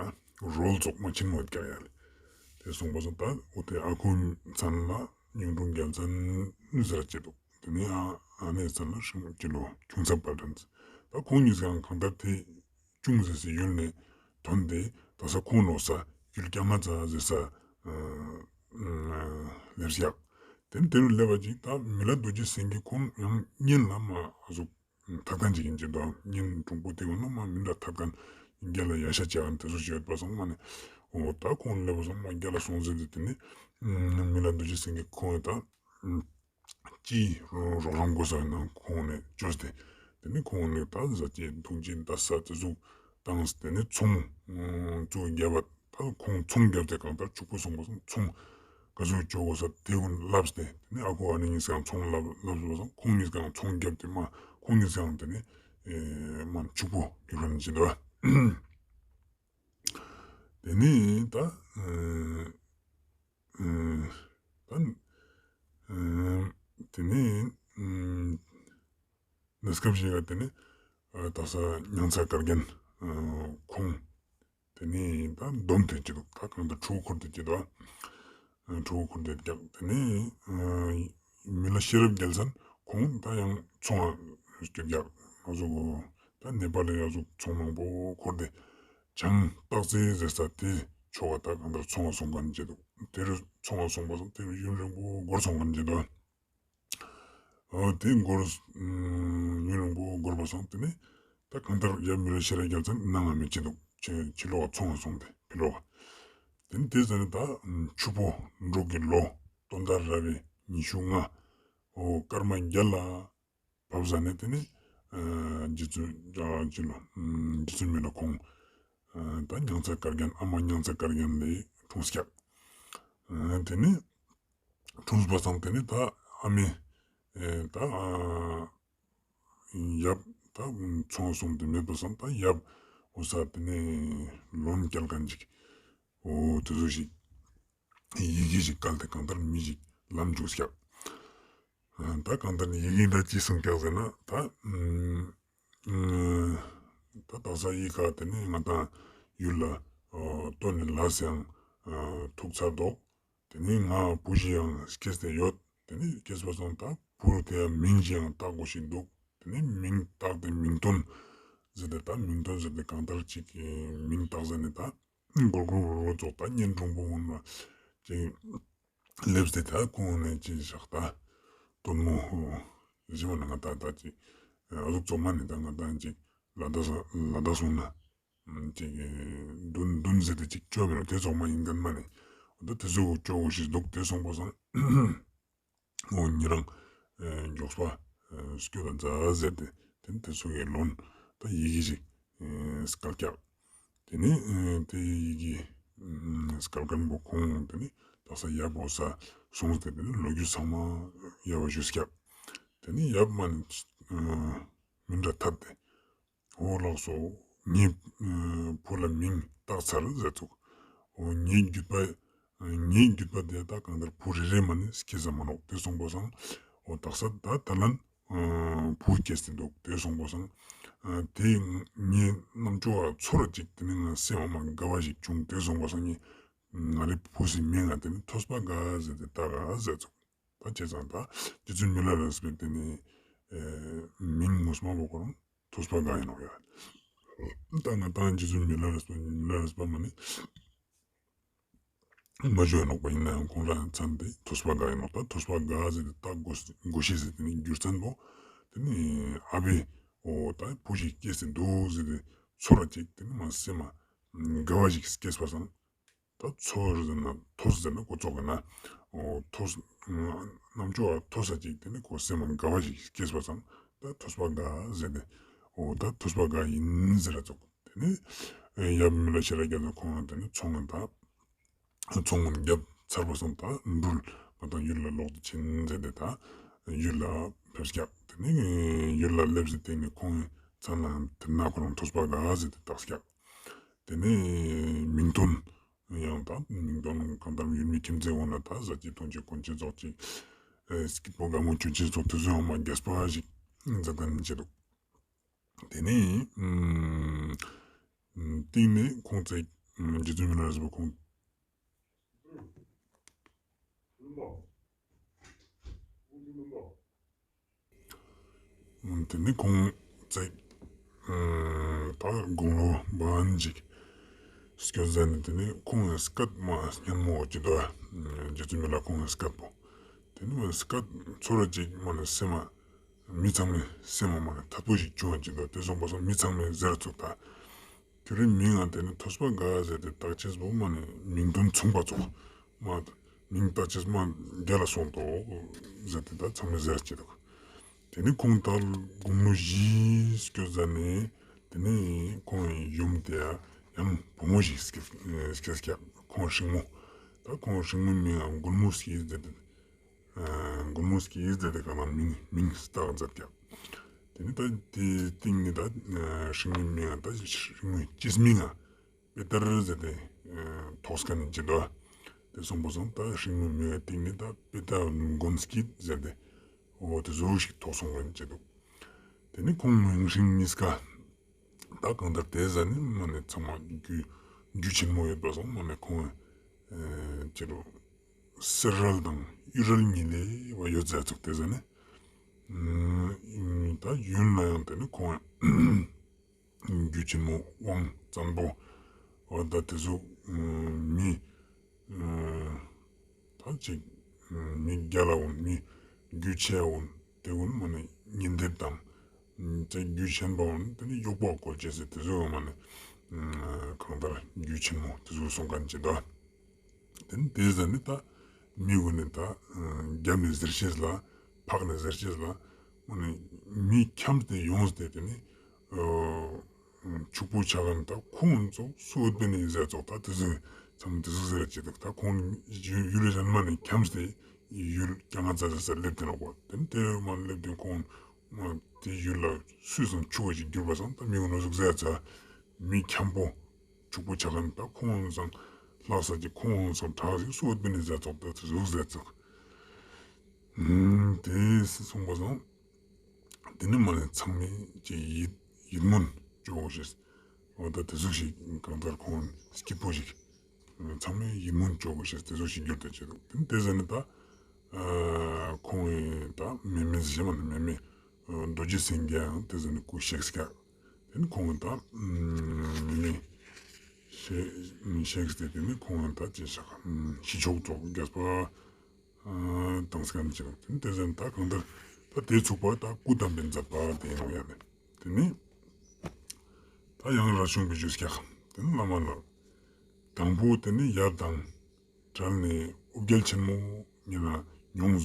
རོལ་ཙོགས་མ་ཆེན་མོ་ཀྱག་ཡ་ལེ། དེ་སོང་པ་སང་ད་འོ་དེ་ཨ་ཁུ་མཚན་ལ་གཡུང་དྲུང་རྒྱལ་མཚན་ཟེར་ཅེས་འདུག། དེ་ནི་ཨ་ཨ་ནེ་མཚན་ལ་སྲིང་ཅི་ལོ་ཁྱུང་ཚ་དཔལ་སྒྲོན། ད་ཁོང་གཉིས་ཀྱང་གང་ལྟར་དེ་ཅུང་ཟད་སི་ཡུལ་ནས་ཐོན་ཏེ་ད་ས་ཁོང་ནོ་ས་ཡུལ་རྐྱང་ང་ཙ་ཟེར་ས་སླེབས་ཡག། དེ་ནི་དེ་རུ་སླེབས་པ་ཅིག་ད་མི་ལ་རྡོ་རྗེ་སེང་གེ་ཁོང་ཡང་གཉེན་ལ་མ་ཨ་ཟུག་ཐད་མཁན་ཅིག་ཡིན་ཅེས་དང་གཉེན་དྲུང་པོ་དེ་གུན་ལ་མ་མི་འདྲ་ཐད་མཁན་རྒྱལ་ལ་ཡ་ཤ་བྱེད་མཁན་དེ་ཚོ་ཞིག་ཡོད་པ་སོང་མ་ནི། འོ་ད་ཁོང་སླེབས་པ་སོང་མ་རྒྱལ་ལ་སོང་ཟེར་ཏེ་དེ་ནི་མི་ལ་རྡོ་རྗེ་སེང་གེ་ཁོང་ཡང་ད། ཅི་རོགས་རམ་དགོས་ས་ཡིན་ན་ཁོང་ནས་བཅོས་ཏེ། དེ་ནི་ཁོང་ནས་ད་ཟ་ཅེས་འཐུང་ཅེས་ད་ས་དེ་ཟུག་བཏང་སྟེ་ནི་ཚོང་ཚུ་བརྒྱབ་པ། ད་ཁོང་ཚོང་བརྒྱབ་སྟེ་གང་ལྟར་ཕྱུག་པོ་སོང་པ་སང་ཚོང་ག་ཟུག་བཅོ་དགོས་ས་དེ་ཀུན་ལབ་སྟེ། དེ་ནི་ཨ་ཁུ་ཨ་ནེ་གཉིས་ཀྱང་ཚོང་ལབ་ལབ་པ་སང་ཁོང་གཉིས་ཀྱང་ཚོང་བརྒྱབ་སྟེ་མ་ཁོང་གཉིས་ཀྱང་དེ་ནི་མ་ཕྱུག་པོ་གྱུར་པ་ནི་ཅི་འདུག། དེ་ནི་ད་ཨ་ཨ་ད་ཨ་དེ་ནི་ཨ་གནས་སྐབས་ཤིག་ག་དེ་ནི་ཨ་ད་ས་མྱང་ཚ་དཀར་རྒྱན་ཨ་ཁོང་དེ་ནི་ད་སྡོམ་དེ་ཅི་འདུག། ད་གང་ལྟར་ཕྲུ་གུ་འཁོར་དེ་ཅི་འདུག། ཨ་ཕྲུ་གུ་འཁོར་དེ་རྒྱག། དེ་ནི་ཨ་མི་ལ་ཤེས་རབ་རྒྱལ་མཚན་ཁོང་ད་ཡང་ཚོང་ང་རྒྱག་ང་ཚོ་གོ་ད་ནེ་པ་ལ་ཡང་ཚོང་མང་པོ་འཁོར་ཏེ། བྱང་སྟག་རྩེ་ཟེར་ས་དེ་ཕྱོགས་ལ་ད་གང་ལྟར་ཚོང་ང་སོང་མཁན་ཅིག་འདུག། དེ་རུ་ཚོང་ང་སོང་པ་སང་དེ་རུ་ཡུན་རིང་པོ་འགོར་སོང་མཁན་ཅིག་འདུག། འོ་དེ་འགོར་ཡུན་རིང་པོ་འགོར་པ་སང་དེ་ནི་ད་གང་ལྟར་ཡབ་མི་ལ་ཤེས་རབ་རྒྱལ་མཚན་ནང་ང་མི་ཅིག་འདུག། ཕྱི་ཕྱི་ལོགས་ཚོང་ང་སོང་སྟེ་ཕྱི་ལོགས། དེ་ནི་དེ་ཟ་ནི་ད་ཆུ་ཕོ་འབྲུག་གི་ལོ་སྟོན་ཟླ་ར་བའི་ཉི་ཤུ་ལྔ། འོ་སྐར་མ་བརྒྱད་ལ། བབས་ཟ་ནེ་དེ་ནི་ཨ་རྗེ་བཙུན་ཨ་ཅི་ལོ་ཨ་རྗེ་བཙུན་མི་ལ་ཁོང་ཨ་ད་མྱང་ཚ་དཀར་རྒྱན་ཨ་མ་མྱང་ཚ་དཀར་རྒྱན་ལ་འཁྲུངས་ཀྱག། ཨ་དེ་ནི་འཁྲུངས་པ་སང་དེ་ནི་ད་ཨ་མའི་ཨེ་ད་ཨ་ཡབ་ད་ཚོང་ང་སོང་སྟེ་མེད་པ་སང་ད་ཡབ་འོ་ས་དེ་ནི་ལོན་སྐྱེལ་མཁན་ཅིག། འོ་དེ་ཚོ་ཞིག་ཡི་གེ་ཞིག་བཀལ་ཏེ་གང་ལྟར་མི་ཞིག་ལམ་འཇུག་སྐྱག། ད་གང་ལྟར་ཡི་གེ་ད་ཅི་གསུང་སྐྱག་ཟེར་ན་ད་ད་དག་ས་ཡི་གེ་དེ་ནི་ང་དང་ཡུལ་ལ་ལྟོ་ནི་ལ་སེང་ཐུག་ཚར་དོག། དེ་ནི་ང་བུ་ཞིག་ཡང་སྐྱེས་ཏེ་ཡོད། དེ་ནི་སྐྱེས་པ་སང་ད་བུ་དེ་ཡང་མིང་ཞིག་ཡང་བཏགས་དགོས་ཤིག་འདུག། དེ་ནི་མིང་བཏགས་ཏེ་མིང་དོན་ཟེར་ཏེ་ད་མིང་དོན་ཟེར་ཏེ་གང་ལྟར་ཅིག་མིང་བཏགས་ཟེར་ནི་ད་གུར་གུར་གུར་གུར་ཙོགས་ད་གཉེན་དྲུང་པོ་འོ་ན་ཅིག་སླེབས་ཏེ་ད་ཁོང་ནས་ཅིག་བཞག་ད་སྟོན་མོ་ཞི་བ་ན་ང་ད་ད་ཅིག་ཨ་ཟུག་ཙོགས་མ་ནི་ད་ང་ད་ཅིག་ལ་དྭགས་ལ་དྭགས་སོང་ན། ཅིག་གི་མདུན་མདུན་ཟེར་ཏེ་ཅིག་ཅོ་མེད་ནོག། དེ་ཙོགས་མ་ཡིན་མཁན་མ་ནི། འོ་ད་དེ་ཚོ་ཅོ་དགོས་ཤིག་འདུག། དེ་སོང་པ་སང་འོ་ཉེ་རང་མགྱོགས་པ་སྐྱོད་ད་མཛའ་ཟེར་ཏེ་དེ་ནི་དེ་ཚོ་གི་ལོན་ད་ཡི་གེ་ཞིག་སྐལ་སྐྱག། དེ་ནི་དེ་ཡི་གེ་སྐལ་མཁན་པོ་ཁོང་དེ་ནི་དག་ས་ཡབ་འོ་ས་སོང་སྟེ་དེ་ནི་ལོ་རྒྱུས་ཚང་མ་ཡབ་བ་ཞུས་སྐྱག། དེ་ནི་ཡབ་མ་ནི་མི་འདྲ་ཐད་དེ། འོ་ལགས་སོ། ངའི་བུ་ལ་མིང་བཏགས་ཚར་ཟེར་ཚུགས། འོ་ངའི་རྒྱུད་པ་ངའི་རྒྱུད་པ་དེ་ད་གང་ལྟར་བུ་རེ་རེ་མ་ནི་སྐྱེས་ས་མ་ནོག། དེ་སོང་པ་སང་འོ་དག་ས་ད་ད་ལན་བུ་སྐྱེས་ཏེ་འདུག། དེ་སོང་པ་སང་དེ་ངའི་རྣམ་ཅོ་ཨ་ཚོར་ཅིག་དེ་ནི་ང་སེམས་མ་དགའ་བ་ཞིག་བྱུང་། དེ་སོང་པ་སང་ངས་ང་རེ་བུ་སི་མིང་ང་དེ་ནི་ཐོས་པ་དགའ་ཟེར་ཏེ་བཏགས་ཟེར་ཚུགས། ད་བྱས་ཙང་ད་རྗེ་བཙུན་མི་ལ་རས་པའི་དེ་ནི་མིང་ངོ་མ་བོ་ཁོ་རང་ཐོས་པ་དགའ་ཡིན་ནོག་ཡ། ད་ང་དང་རྗེ་བཙུན་མི་ལ་རས་པ་མི་ལ་རས་པ་མ་ནི་མ་བརྗོད་ནོག་པ་ཡིན་ན་ཡང་ཁོང་རང་མཚན་དེ་ཐོས་པ་དགའ་ཡིན་ནོག། ད་ཐོས་པ་དགའ་ཟེར་ཏེ་བཏགས་དགོས་ཤེས་ཟེར་དེ་ནི་རྒྱུ་མཚན་པོ་དེ་ནི་ཨ་བི་འོ་ད་བུ་ཞིག་སྐྱེས་ཏེ་འདུག་ཟེར་ཏེ་ཚོར་ཅིག་དེ་ནི་མ་སེམས་མ་དགའ་བ་ཞིག་སྐྱེས་པ་སང་ད་ཚོར་ཟེར་ན་ཐོས་ཟེར་ན་ཁོ་ཚོགས་ཀྱི་ན། འོ་ཐོས། རྣམ་ཅོ་ཨ་ཐོས་ས་ཅིག་དེ་ནི་ཁོ་སེམས་མ་དགའ་བ་ཞིག་སྐྱེས་པ་སང་ད་ཐོས་པ་དགའ་ཟེར་ཏེ། འོ་ད་ཐོས་པ་དགའ་ཡིན་ཟེར་ར་ཚོགས། དེ་ནི་ཡབ་མི་ལ་ཤེས་རབ་རྒྱལ་མཚན་ཁོང་དེ་ནི་ཚོང་ངན་ད། ཚོང་ངན་བརྒྱབ་ཚར་པ་སང་ད་འབྲུལ་ང་དང་ཡུལ་ལ་ལོག་ཏུ་ཕྱིན་ཟེར་ཏེ་ད་ཡུལ་ལ་ཕེབས་སྐྱག། དེ་ནི་ཡུལ་ལ་སླེབས་ཟེར་དེ་ནི་ཁོང་མཚན་ལ་དེ་ན་ཁོ་རང་ཐོས་པ་དགའ་ཟེར་ཏེ་བཏགས་སྐྱག། དེ་ནི་མིང་དོན་ཡང་ད་མིང་དོན་གང་ལྟར་ཡུལ་མི་ཁྱིམ་མཚེས་འོ་ན་ད་ཟ་ཅི་འཐུང་ཅི་གོན་ཅི་ཟོ་ཅི་སྐྱིད་པོ་དགའ་མོ་ཅོ་ཅི་ཟོ་དེ་ཚོ་ཡང་མ་རྒྱས་པ་ཞིག་མཛད་མཁན་ཅིག་འདུག། དེ་ནི་སྟིང་ནེ་ཁོང་ཚེ་རྗེ་བཙུན་མི་ལ་རས་པ་ཁོང་དེ་ནི་ཁོང་ཚེ་ད་དགུང་ལོ་བན་ཅིག་སྐྱོད་ཟ་ནི་དེ་ནི་ཁོང་ངི་སྐད་མ་སྙན་མོ་ཅིག་འདུག། རྗེ་བཙུན་མི་ལ་ཁོང་ངི་སྐད་པོ་དེ་ནི་མ་སྐད་ཚོར་ཅིག་མ་ནི་སེམས་མ་མི་ཚང་མའི་སེམས་མ་མ་ནི་ཐད་པོ་ཞིག་བྱུང་བ་ཅིག་འདུག། དེ་སོང་པ་སང་མི་ཚང་མས་ཟེར་ཚུགས་ད། ཁྱོད་རའི་མིང་ང་དེ་ནི་ཐོས་པ་དགའ་ཟེར་ཏེ་བཏགས་ཅེས་པོ་མ་ནི་མིང་དོན་མཚུངས་པ་ཚོགས། མ་མིང་བཏགས་ཅེས་མ་རྒྱལ་ལ་སོང་དོ་ཟེར་ཏེ་ད་ཚང་མས་ཟེར་ཅེས་འདུག། དེ་ནི་ཁོང་ད་དགུང་ལོ་བཞི་སྐྱོད་ཟ་ནི་དེ་ནི་ཁོང་ཡུམ་དེ་ཡང་བུ་མོ་ཞིག་སྐྱེས་སྐྱེས་སྐྱེས་ཁོང་སྲིང་མོ། ད་ཁོང་སྲིང་མོའི་མིང་ང་མགོན་མོ་སྐྱེས་ཟེར་ཏེ། མགོན་མོ་སྐྱེས་ཟེར་ཏེ་ག་ན་མིང་མིང་བཏགས་མཛད་ཀྱག། དེ་ནི་ད་དེ་སྟིང་ནེ་ད་སྲིང་མོའི་མིང་ང་ད་སྲིང་མོའི་སྤྱི་མིང་ང་པེ་ཏར་ཟེར་ཏེ་ཐོགས་མཁན་ཅིག་འདུག། དེ་སོང་པ་སང་ད་སྲིང་མོའི་མིང་ང་སྟིང་ནེ་ད་པེ་ཏ་མགོན་སྐྱེས་ཟེར་ཏེ་འོ་དེ་ཟུག་ཞིག་ཐོགས་སོང་མཁན་ཅིག་འདུག། དེ་ནི་ཁོང་མིང་སྲིང་གཉིས་ཀ་ད་གང་ལྟར་དེ་ཟ་ནི་མ་ནི་ཚང་མ་རྒྱུ་རྒྱུ་ཆེན་མོ་ཡོད་པ་སང་མ་ནི་ཁོང་ཅི་རུ་གསེར་རལ་དང་གཡུ་རལ་གཉིས་ལས་བ་ཡོད་ཟེར་ཚུགས། དེ་ཟ་ནི་ད་ཡུལ་ན་ཡང་དེ་ནི་ཁོང་རྒྱུ་ཆེན་མོ་དབང་བཙན་པོ་འོ་ད་དེ་ཚོ་མི་ད་ཅིག་མི་རྒྱལ་ལ་འོན་མི་རྒྱུ་ཆེ་འོན་དེ་འོན་མ་ནི་ཉེ་འདབས་དང་ཅིག་རྒྱུ་ཆེན་པོ་འོན་དེ་ནི་གཡོག་པོ་བཀོལ་ཅེས་ཟེར་དེ་ཚོ་མ་ནི་གང་ལྟར་རྒྱུ་ཆེན་མོ་དེ་ཚོ་སོང་མཁན་ཅིག་འདུག། དེ་ནི་དེ་ཟ་ནི་ད་མི་གུན་ནི་ད་རྒྱབ་ནེ་ཟེར་ཤེས་ལ་ཕག་ནེ་ཟེར་ཤེས་ལ་མ་ནི་མི་འཁྱམས་ཏེ་ཡོངས་ཏེ་དེ་ནི་ཕྱུག་པོ་ཆགས་མཁན་ད་ཁོང་ཚོ་སུ་འོད་པེ་ནི་ཟེར་ཚོགས་ད་དེ་ཟུག་ཚང་མ་དེ་ཟུག་ཟེར་ཅིག་འདུག། ད་ཁོང་ཡུལ་ཡུལ་གཞན་མ་ནེ་འཁྱམས་ཏེ་ཡུལ་རྐྱང་ང་ཙ་ཙ་ས་སླེབས་ཏེ་ནོག་པ། དེ་ནི་དེ་མ་སླེབས་ཏེ་ཁོང་དེ་ཡུལ་ལ་སུས་སང་ཕྱུག་པོ་ཞིག་གྱུར་པ་སང་ད་མི་གུན་ནི་ཟུག་ཟེར་ཚ་མི་འཁྱམ་པོ་ཕྱུག་པོ་ཆགས་མཁན་ད་ཁོང་སང་ ལྷག་ས་ཅིག་ཁོང་སོ་དྲག་ཞིག་སོ་བ་དེ་ནི་ཟེར་ཙོགས་ད་དེ་ཟུག་ཟེར་ཙོགས། ཨུམ་དེ་སོང་པ་སང་དེ་ནི་མ་ནི་ཚང་མས་ཅིག་ཡིད་ཡིད་སྨོན་ཅོ་ཤེས། འོ་ད་དེ་ཟུག་ཞིག་གང་ལྟར་ཁོང་སྐྱིད་པོ་ཞིག་ཚང་མས་ཡིད་སྨོན་ཅོ་ཤེས་དེ་ཟུག་ཞིག་གྱུར་ཏེ་ཅི་འདུག་དེ་ནི་དེ་ཟེར་ནི་ད་ཨ་ཁོང་ངི་ད་མེ་མེ་ཟེར་མ་ནི་མེ་མེ་རྡོ་རྗེ་སེང་གེ་ཡང་དེ་ཟེར་ནི་སྐུ་གཤེགས་ཀྱག་དེ་ནི་ཁོང་ངི་ད་མེ་མེ་གཤེགས་ཏེ་དེ་ནི་ཁོང་ངི་ད་ཅི་ཤག་ཤི་ཆོག་ཙོགས་རྒྱས་པ་དང་སྐམ་ཅི་རུ་དེ་ནི་དེ་ཟེར་ནི་ད་གང་ལྟར་ད་དེ་ཚུགས་པ་ད་སྐུ་བལྟམས་པའི་མཛད་པ་དེ་ཡིན་ནོག་ཡ་ནི། དེ་ནི་ད་ཡང་རས་ཆུང་གི་ཞུས་ཀྱག་དེ་ནི་བླ་མ་ལ་དང་པོ་དེ་ནི་ཡབ་དང་བྲལ་ནས་ཨོ་རྒྱལ་ཆེན་མོ་ཉིད་ལ་མྱོང་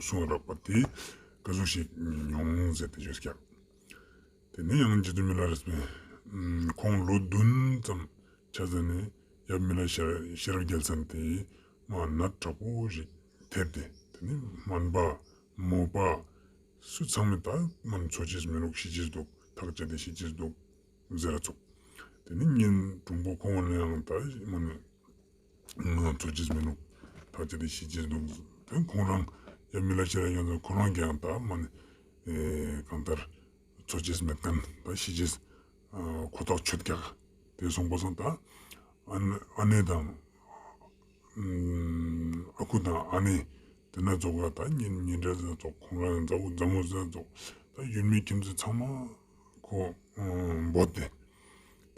གསུང་རག་པ་དེ་ག་ཟུག་ཞིག་མྱོང་ཟེར་ཏེ་ཞུས་ཀྱག་དེ་ནས་ཡང་རྗེ་བཙུན་མི་ལ་རས་པས་ཁོང་ལོ་བདུན་ཙམ་ཆ་ཟ་ནས་ཡབ་མི་ལ་ཤེས་རབ་རྒྱལ་མཚན་དེ་མ་ནད་དྲག་པོ་ཞིག་ཐེབས་ཏེ་དེ་ནས་སྨན་པ་མོ་པ་སུ་ཚང་མས་ད་མ་ནི་འཚོ་ཅེས་མི་ནུག་ཤི་ཅེས་འདུག་ཐག་བཅད་དེ་ཤི་ཅེས་འདུག་ཟེར་ར་ཙོགས། དེ་ནས་ཉིན་དྲུང་པོ་ཁོང་ནས་ཡང་ད་མ་ནི་ང་འཚོ་ཅེས་མི་ནུག་ཐག་བཅད་དེ་ཤི་ཅེས་འདུག་དེ་ཁོང་རང་ཡབ་མི་ལ་ཤེས་རབ་རྒྱལ་མཚན་ཁོ་རང་གིས་ཡང་ད་མ་ནི་ཨེ་གང་ལྟར་འཚོ་ཅེས་མེད་མཁན་ད་ཤི་ཅེས་ཁོ་ཐག་ཆོད་ཀྱག་དེ་སོང་པ་སང་ད་ཨ་ཨ་ནེ་དང་ཨ་ཁུ་དང་ཨ་ནེ་དེ་ན་ཙོགས་ལ་ད་ཉེ་ཉེ་འབྲེལ་ཟེར་ཙོགས་ཁོང་རང་མཛའ་བོ་མཛའ་མོ་ཟེར་ཙོགས་ད་ཡུལ་མི་ཁྱིམ་མཚེས་ཚང་མ་ཁོ་འབོད་དེ།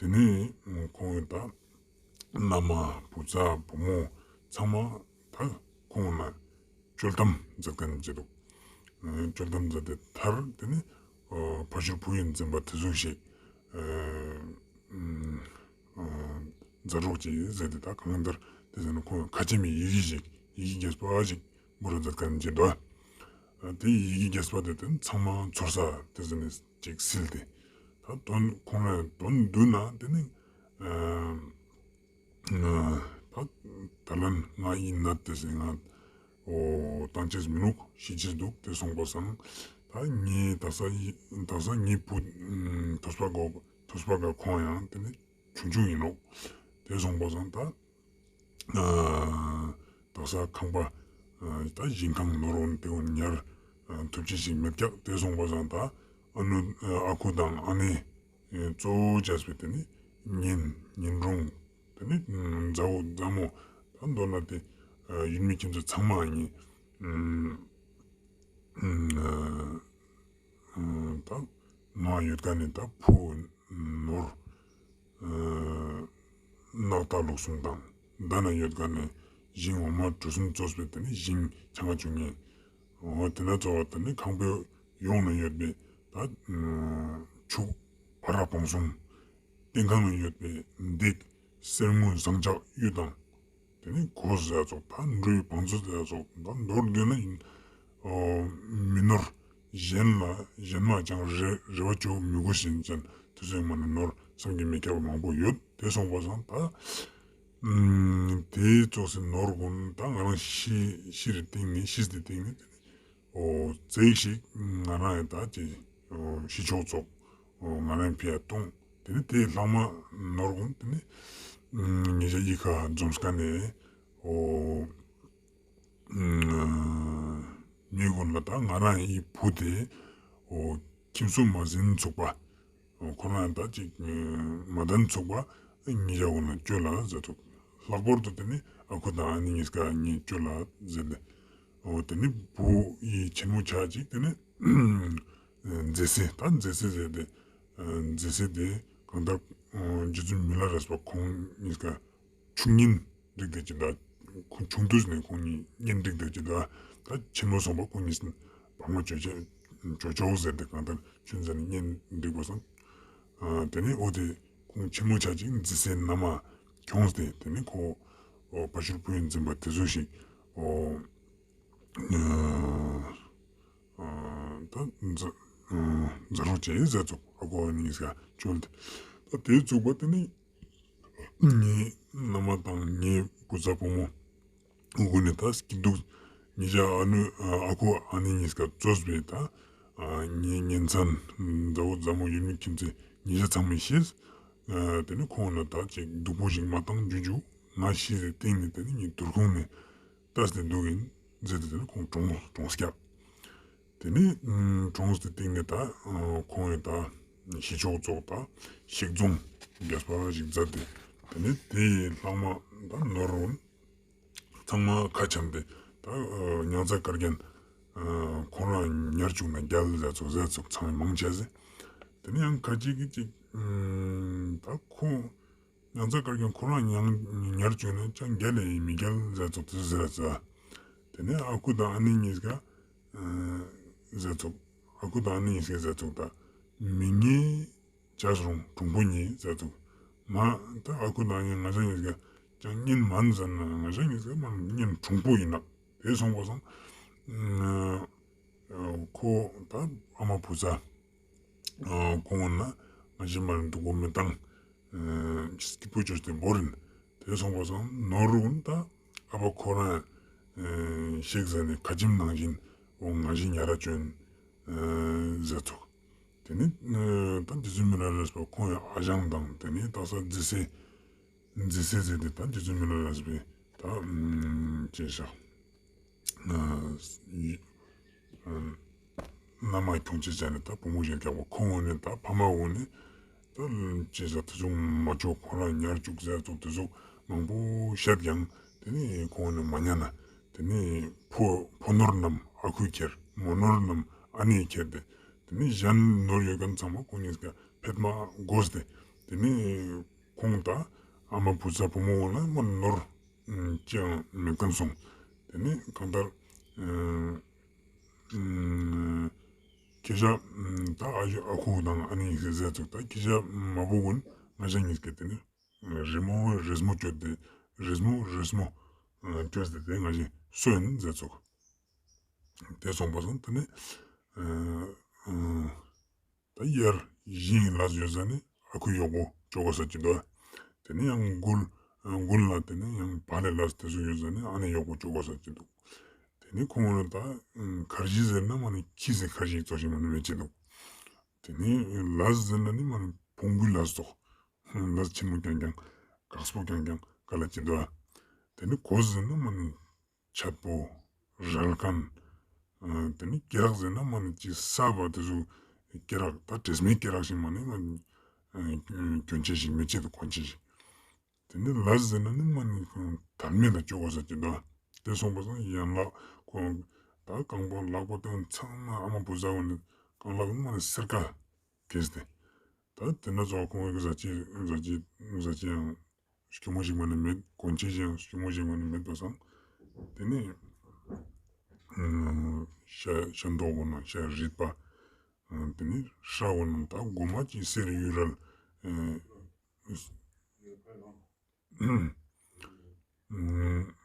དེ་ནས་ཁོང་ད་མནའ་མ་བུ་ཚ་བུ་མོ་ཚང་མ་ད་ཁོང་ན་བཅོལ་གཏམ་མཛད་མཁན་ཅིག་འདུག་བཅོལ་གཏམ་མཛད་དེ་མཐར་དེ་ནི་ཕ་ཤུལ་བུ་ཡིས་འཛིན་པ་དེ་ཟུག་ཞིག་མཛད་རོགས་ཅིག་ཟེར་ཏེ་ད་གང་ལྟར་དེ་ཟེར་ན་ཁོང་ཁ་ཆེ་མི་ཡི་གེ་ཞིག་ཡི་གེ་རྒྱས་པ་ཞིག་འབུལ་རོགས་མཛད་མཁན་ཅིག་འདུག་དེ་ཡི་གེ་རྒྱས་པ་དེ་དེ་ཚང་མ་ཚོར་ས་དེ་ཟེར་ནས་ཅིག་སིལ་ཏེ་ད་དོན་ཁོང་ལ་དོན་བསྡུ་ན་དེ་ནི་ད་ད་ལན་ང་ཡིན་ན་དེ་ཟེར་ང་འོ་བཏང་ཅེས་མི་ནུག་ཤི་ཅེས་འདུག་དེ་སོང་པ་སང་ད་ངའི་དག་ས་ཡི་དག་ས་ངའི་བུ་ཐོས་པ་གོ་ཐོས་པ་ག་ཁོང་ཡང་དེ་ནི་ཆུང་ཆུང་ཡིན་ནོག་དེ་སོང་པ་སང་ད་དག་ས་ཁང་པ་ད་ཞིང་ཁང་ནོར་འོན་དེ་འོན་ཉར་ཐུབ་ཅེས་ཤིག་མེད་ཀྱག་དེ་སོང་པ་སང་ད་ཨ་ནུ་ཨ་ཁུ་དང་ཨ་ནེ་གཙོ་བོ་བྱས་པའི་དེ་ནི་ཉིན་ཉིན་རུང་དེ་ནི་མཛའ་བོ་མཛའ་མོ་ད་མདོར་ན་དེ་ཡུལ་མི་ཁྱིམ་མཚེས་ཚང་མ་ཡིན། ད་ང་ཡོད་མཁན་ནི་ད་ཕོ་ནོར་ནགས་ལྟ་ལུགས་གསུམ་དང་ད་ན་ཡོད་མཁན་ནི་ཞིང་འོ་མ་གྲུ་གསུམ་གཙོས་པའི་དེ་ནི་ཞིང་ཆ་ལྔ་བཅུ་ལྔ་འོ་དེ་ན་གཙོ་བོ་དེ་ནི་ཁང་པའི་ཡོངས་ན་ཡོད་པའི་ད་ཕྱུགས་བ་ར་བོང་གསུམ་སྟེང་ཁང་ན་ཡོད་པའི་འདེགས་གསེར་དངུལ་ཟངས་ལྕགས་གཡུ་དང་། དེ་ནི་གོས་ཟེར་ཙོགས་ད་འགྲོ་བའི་བང་མཛོད་ཟེར་ཙོགས་ད་མདོར་བསྡུས་ན་ཡིན། མི་ནོར་གཞན་ལ་གཞན་མ་ཅང་རེ་རེ་བ་བཅོལ་མི་དགོས་ཤིན་ཅན་དེ་ཚོའི་མ་ནི་ནོར་བསམ་གྱིས་མི་ཁྱབ་པ་མང་པོ་ཡོད་དེ་སོང་པ་སང་ད་དེ་ཙོགས་སི་ནོར་གུན་ད་ང་རང་ཤི་ཤི་རི་སྟེང་ནི་ཤི་སྟེ་སྟེང་ནི་དེ་ནི་འོ་ཙེག་ཞིག་ང་རང་ཡང་ད་ཅི་ཤི་ཆོག་ཙོགས་འོ་ང་རང་ཕི་ཡ་གཏོང་། དེ་ནི་དེ་ལྷག་མ་ནོར་གུན་དེ་ནི་ཉེ་ཞ་ཡི་ཁ་འཛོམས་ཀ་ནས་འོ་མི་གུན་ལ་ད་ང་རང་ཡི་བུ་དེ་འོ་ཁྱིམ་སུ་མ་ཟིན་ཚུགས་པ། ཁོ་རང་ད་ཅིག་མ་ལྡན་ཚུགས་པ་ཉེ་ཞ་གུན་ལ་བཅོལ་ལ་ཟེར་ཏོ། ལྷག་པར་དུ་དེ་ནི་ཨ་ཁུ་དང་ཨ་ནེ་གཉིས་ཀ་ཉེ་བཅོལ་ལ་ཟེར་ཏེ། འོ་དེ་ནི་བུ་ཡི་ཆེན་མོ་ཆ་ཅིག་དེ་ནི་མཛེས་སེ་ད་མཛེས་སེ་ཟེར་ཏེ་མཛེས་སེ་དེ་གང་ལྟར་རྗེ་བཙུན་མི་ལ་རས་པ་ཁོང་གཉིས་ཀ་ཆུང་གཉེན་རིགས་དེ་ཅི་ད་ཁོང་ཆུང་དུས་ནས་ཁོང་གཉིས་གཉེན་རིགས་དེ་ཅི་ད་ད་ཆེན་མོ་སོང་པ་ཁོང་གཉིས་བག་མ་ཅོ་ཅོ་ཅོ་ཟེར་ཏེ་གང་ལྟར་ཆུང་ཟེར་ནས་གཉེན་རིགས་པ་སང་། དེ་ནས་འོ་དེ་ཁོང་ཆེན་མོ་ཆ་ཅིག་མཛེས་སེ་མནའ་མ་ཁྱོངས་ཏེ་དེ་ནས་ཁོ་འོ་ཕ་ཤུལ་བུ་ཡིས་འཛིན་པ་དེ་ཚོ་ཞིག་འོ་ད་མཛའ་མཛའ་རོགས་བྱས་ཟེར་ཙོགས་ཨ་ཁུ་ཨ་ནེ་གཉིས་ཀ་བཅོལ་ཏེ། ད་དེ་ཚུགས་པ་དེ་ནི་ངའི་མནའ་མ་དང་ངའི་བུ་ཚ་བུ་མོ་གུན་ནི་ད་སྐྱིད་སྡུག་ཉེ་ཞ་ཨ་ནུ་ཨ་ཁུ་ཨ་ནེ་གཉིས་ཀ་གཙོས་པའི་ད་ངའི་གཉེན་ཚན་མཛའ་བོ་མཛའ་མོ་ཡུལ་མི་ཁྱིམ་མཚེས་ཉེ་ཞ་ཚང་མས་ཤེས། དེ་ནི་ཁོང་ལ་ད་ཅིག་སྡུག་པོ་ཞིག་མ་བཏང་རྒྱུ་རྒྱུ་ ང་ཤི་སྟེ་སྟིང་ནེ་ཏེ་ནེ་ངའི་དུར་ཁུང་ནེ་ལྟས་ཏེ་དུག་ཨིན་ཟེར་ཏེ་ཏེ་ནེ་ཁོང་གྲོངས་གྲོངས་སྐྱག། ཏེ་ནེ་གྲོངས་ཏེ་སྟིང་ནེ་ད་ཁོང་ངི་ད་ཤི་ཆོག་ཙོགས་ད་གཤེགས་རྫོང་རྒྱས་པ་ཞིག་ཛད་དེ། ཏེ་ནེ་ཏེའི་ལྷག་མ་ད་ནོར་བུན་ཚང་མ་ཁ་འཆམས་ཏེ་ད་ཉང་ཚ་དཀར་རྒྱན་ཁོ་རང་ཉར་ཅུག་ན་རྒྱལ་ཟེར་ཙོགས་ཟེར་ཙོགས་ཚང་མ་མང་ཆེ་ཟེར། ཏེ་ནེ་ཡང་ཁ་ཅིག་གི་ཅིག་ད་ཁོ་ཉང་ཚ་དཀར་རྒྱན་ཁོ་རང་ཉང་ཉར་ཅུག་ན་ཅང་རྒྱལ་ལ་ཡིན་མི་རྒྱལ་ཟེར་ཙོགས་ཏེ་ཟེར་ཙ། ཏེ་ནེ་ཨ་ཁུ་དང་ཨ་ནེ་གཉིས་ཀ་ཟེར་ཙོགས་ཨ་ཁུ་དང་ཨ་ནེ་གཉིས་ཀ་ཟེར་ཙོགས་ད་མི་ངན་ཅག་རུང་གྲུང་པོ་ཉིད་ཟེར་ཙོགས། མ་ད་ཨ་ཁུ་དང་ཨ་ནེ་ང་ཞ་གཉིས་ཀ་ཅང་གཉེན་མན་ཟེར་ན་ང་ཞ་གཉིས་ཀ་མ་གཉེན་གྲུང་པོ་ཡིན་ན་ཏེ་སོང་པ་སང་ཁོ་ད་ཨ་མ་བུ་ཚ་ཁོང་ན་ང་ཞི་མ་རིན་དུ་གོ་མི་བཏང་སྐྱིད་པོ་ཅོས་ཏེ་བོར་ཨིན། ཏེ་སོང་པ་སང་ནོར་བུན་ད་ཨ་བ་ཁོ་རང་གཤེགས་ཟ་ནེ་ཁ་ཆེམས་ནང་བཞིན་འོ་ང་ཞི་ཉ་ར་ཅོན་ཟེར་ཙོགས། ཏེ་ནེ་ད་རྗེ་བཙུན་མི་ལ་རས་པ་ཁོང་ཡང་ཨ་ཞང་དང་ཏེ་ནེ་ད་ས་རྫི་སེ་རྫི་སེ་ཟེར་ཏེ་ད་རྗེ་བཙུན་མི་ལ་རས་པའི་ད་ཅི་ཞག་མནའ་མ་ཁྱོང་ཅེས་བྱས་ནས་ད་བུ་མོ་ཞིག་རྒྱག་པ་ཁོང་ངོས་ནས་ད་ཕ་མ་ངོས་ནས་ད་ཅི་ཟེར་ཏེ་ཙོགས་མ་ཆོག་ཁོ་རང་ཉར་བཅུག་ཟེར་ཙོགས་ཏེ་ཙོགས་མང་པོ་བཤད་ཀྱང་ཏེ་ནེ་ཁོང་ངོས་ནས་མ་ཉན་ན་ཏེ་ནེ་ཕོ་ཕོ་ནོར་རྣམས་ཨ་ཁུས་ཁྱེར་མོ་ནོར་རྣམས་ཨ་ནེས་ཁྱེར་ཏེ་ཏེ་ནེ་གཞན་ནོར་ཡོད་མཁན་ཚང་མ་ཁོང་གཉིས་ཀ་ཕེད་མ་དགོས་ཏེ་ཏེ་ནེ་ཁོང་ད་ཨ་མ་བུ་ཚ་བུ་མོ་ངོས་ནས་མ་ནོར་ཅི་ཡང་མེད་མཁན་སོང་། ཏེ་ནེ་གང་ལྟར་ཁྱེད་ཅག་ད་ཨ་ཁུ་དང་ཨ་ནེ་ཟེར་ཙོགས་ད་ཁྱེད་ཅག་མ་བུ་ཀུན་ང་ཞ་གཉིས་ཀ་ཏེ་ནེ་རི་མོ་རེས་མོ་བཅོས་ཏེ་རེས་མོ་རེས་མོ་བཅོས་ཏེ་ཏེ་ང་ཞི་སོན་ཟེར་ཙོགས་ཏེ་སོང་པ་སང་ཏེ་ནེ་ད་དབྱར་གཞན་ལས་ཡོད་ཟ་ནེ་ཨ་ཁུ་གཡོག་པོ་ཅོ་གོས་ས་ཅིག་འདུག། ཏེ་ནེ་ཡང་དགུན་དགུན་ལ་ཏེ་ནེ་ཡང་བག་ལེབ་ལས་ཏེ་ཙོགས་ཡོད་ཟ་ནེ་ཨ་ནེ་གཡོག་པོ་ཅོ་གོས་ས་ཅིག་འདུག། ཏེ་ནེ་ཁོང་ལ་ད་ཁར་ཇི་ཟེར་ན་མ་ནེ་ཁྱི་ཟེར་ཁར་ཇི་ཙོགས་ཤིག་མ་ནེ་མེད་ཅིག་འདུག། ཏེ་ནེ་ལས་ཟེར་ན་ནི་མ་ནེ་བོང་བུའི་ལས་ཙོགས་ལས་ཆེན་མོ་རྐྱང་རྐྱང་དཀགས་པོ་རྐྱང་རྐྱང་ག་ལ་ཅིག་འདུག། ཏེ་ནེ་གོས་ཟེར་ན་མ་ནེ་ཆད་པོ་རལ་མཁན། ཨ་ཏེ་ནེ་སྐེ་རགས་ཟེར་ན་མ་ནེ་ཅི་ས་བ་ཏེ་ཙོགས་སྐེ་རགས་ད་དྲེས་མའི་སྐེ་རགས་ཤིག་མ་ནེ་མ་ནེ་གྱོན་ཆས་ཤིག་མེད་ཅིག་འདུག་གོན་ཆས་ཤིག། ཏེ་ནེ་ལས་ཟེར་ན་ནི་མ་ནེ་ཁོང་དར་མེད་ལ་ཅོ་གོས་ས་ཅིག་འདུག། ཏེ་སོང་པ་སང་ཡན་ལག་ཁོང་ད་རྐང་པ་ལག་པ་ཏེ་ཚང་མ་ཨ་མ་བུ་ཚ་གུན་ནི་རྐང་ལག་མ་ནེ་སེར་ཀ་གས་ཏེ། ད་ཏེ་ན་ཙོགས་ཁོང་གི་ཟ་ཅི་ཟ་ཅི་ཟ་ཅི་ཡང་སྐྱུར་མོ་ཞིག་མ་ནེ་མེད། གོན་ཆས་ཡང་སྐྱུར་མོ་ཞིག་མ་ནེ་མེད་པ་སང་། ཏེ་ནེ་ཤ་ཤ་མདོག་གུན་ན་ཤ་རིད་པ། ཏེ་ནེ་སྐྲ་གུན་ན་ད་གོ་མ་ཅིག་སེར་ཡུལ་རལ་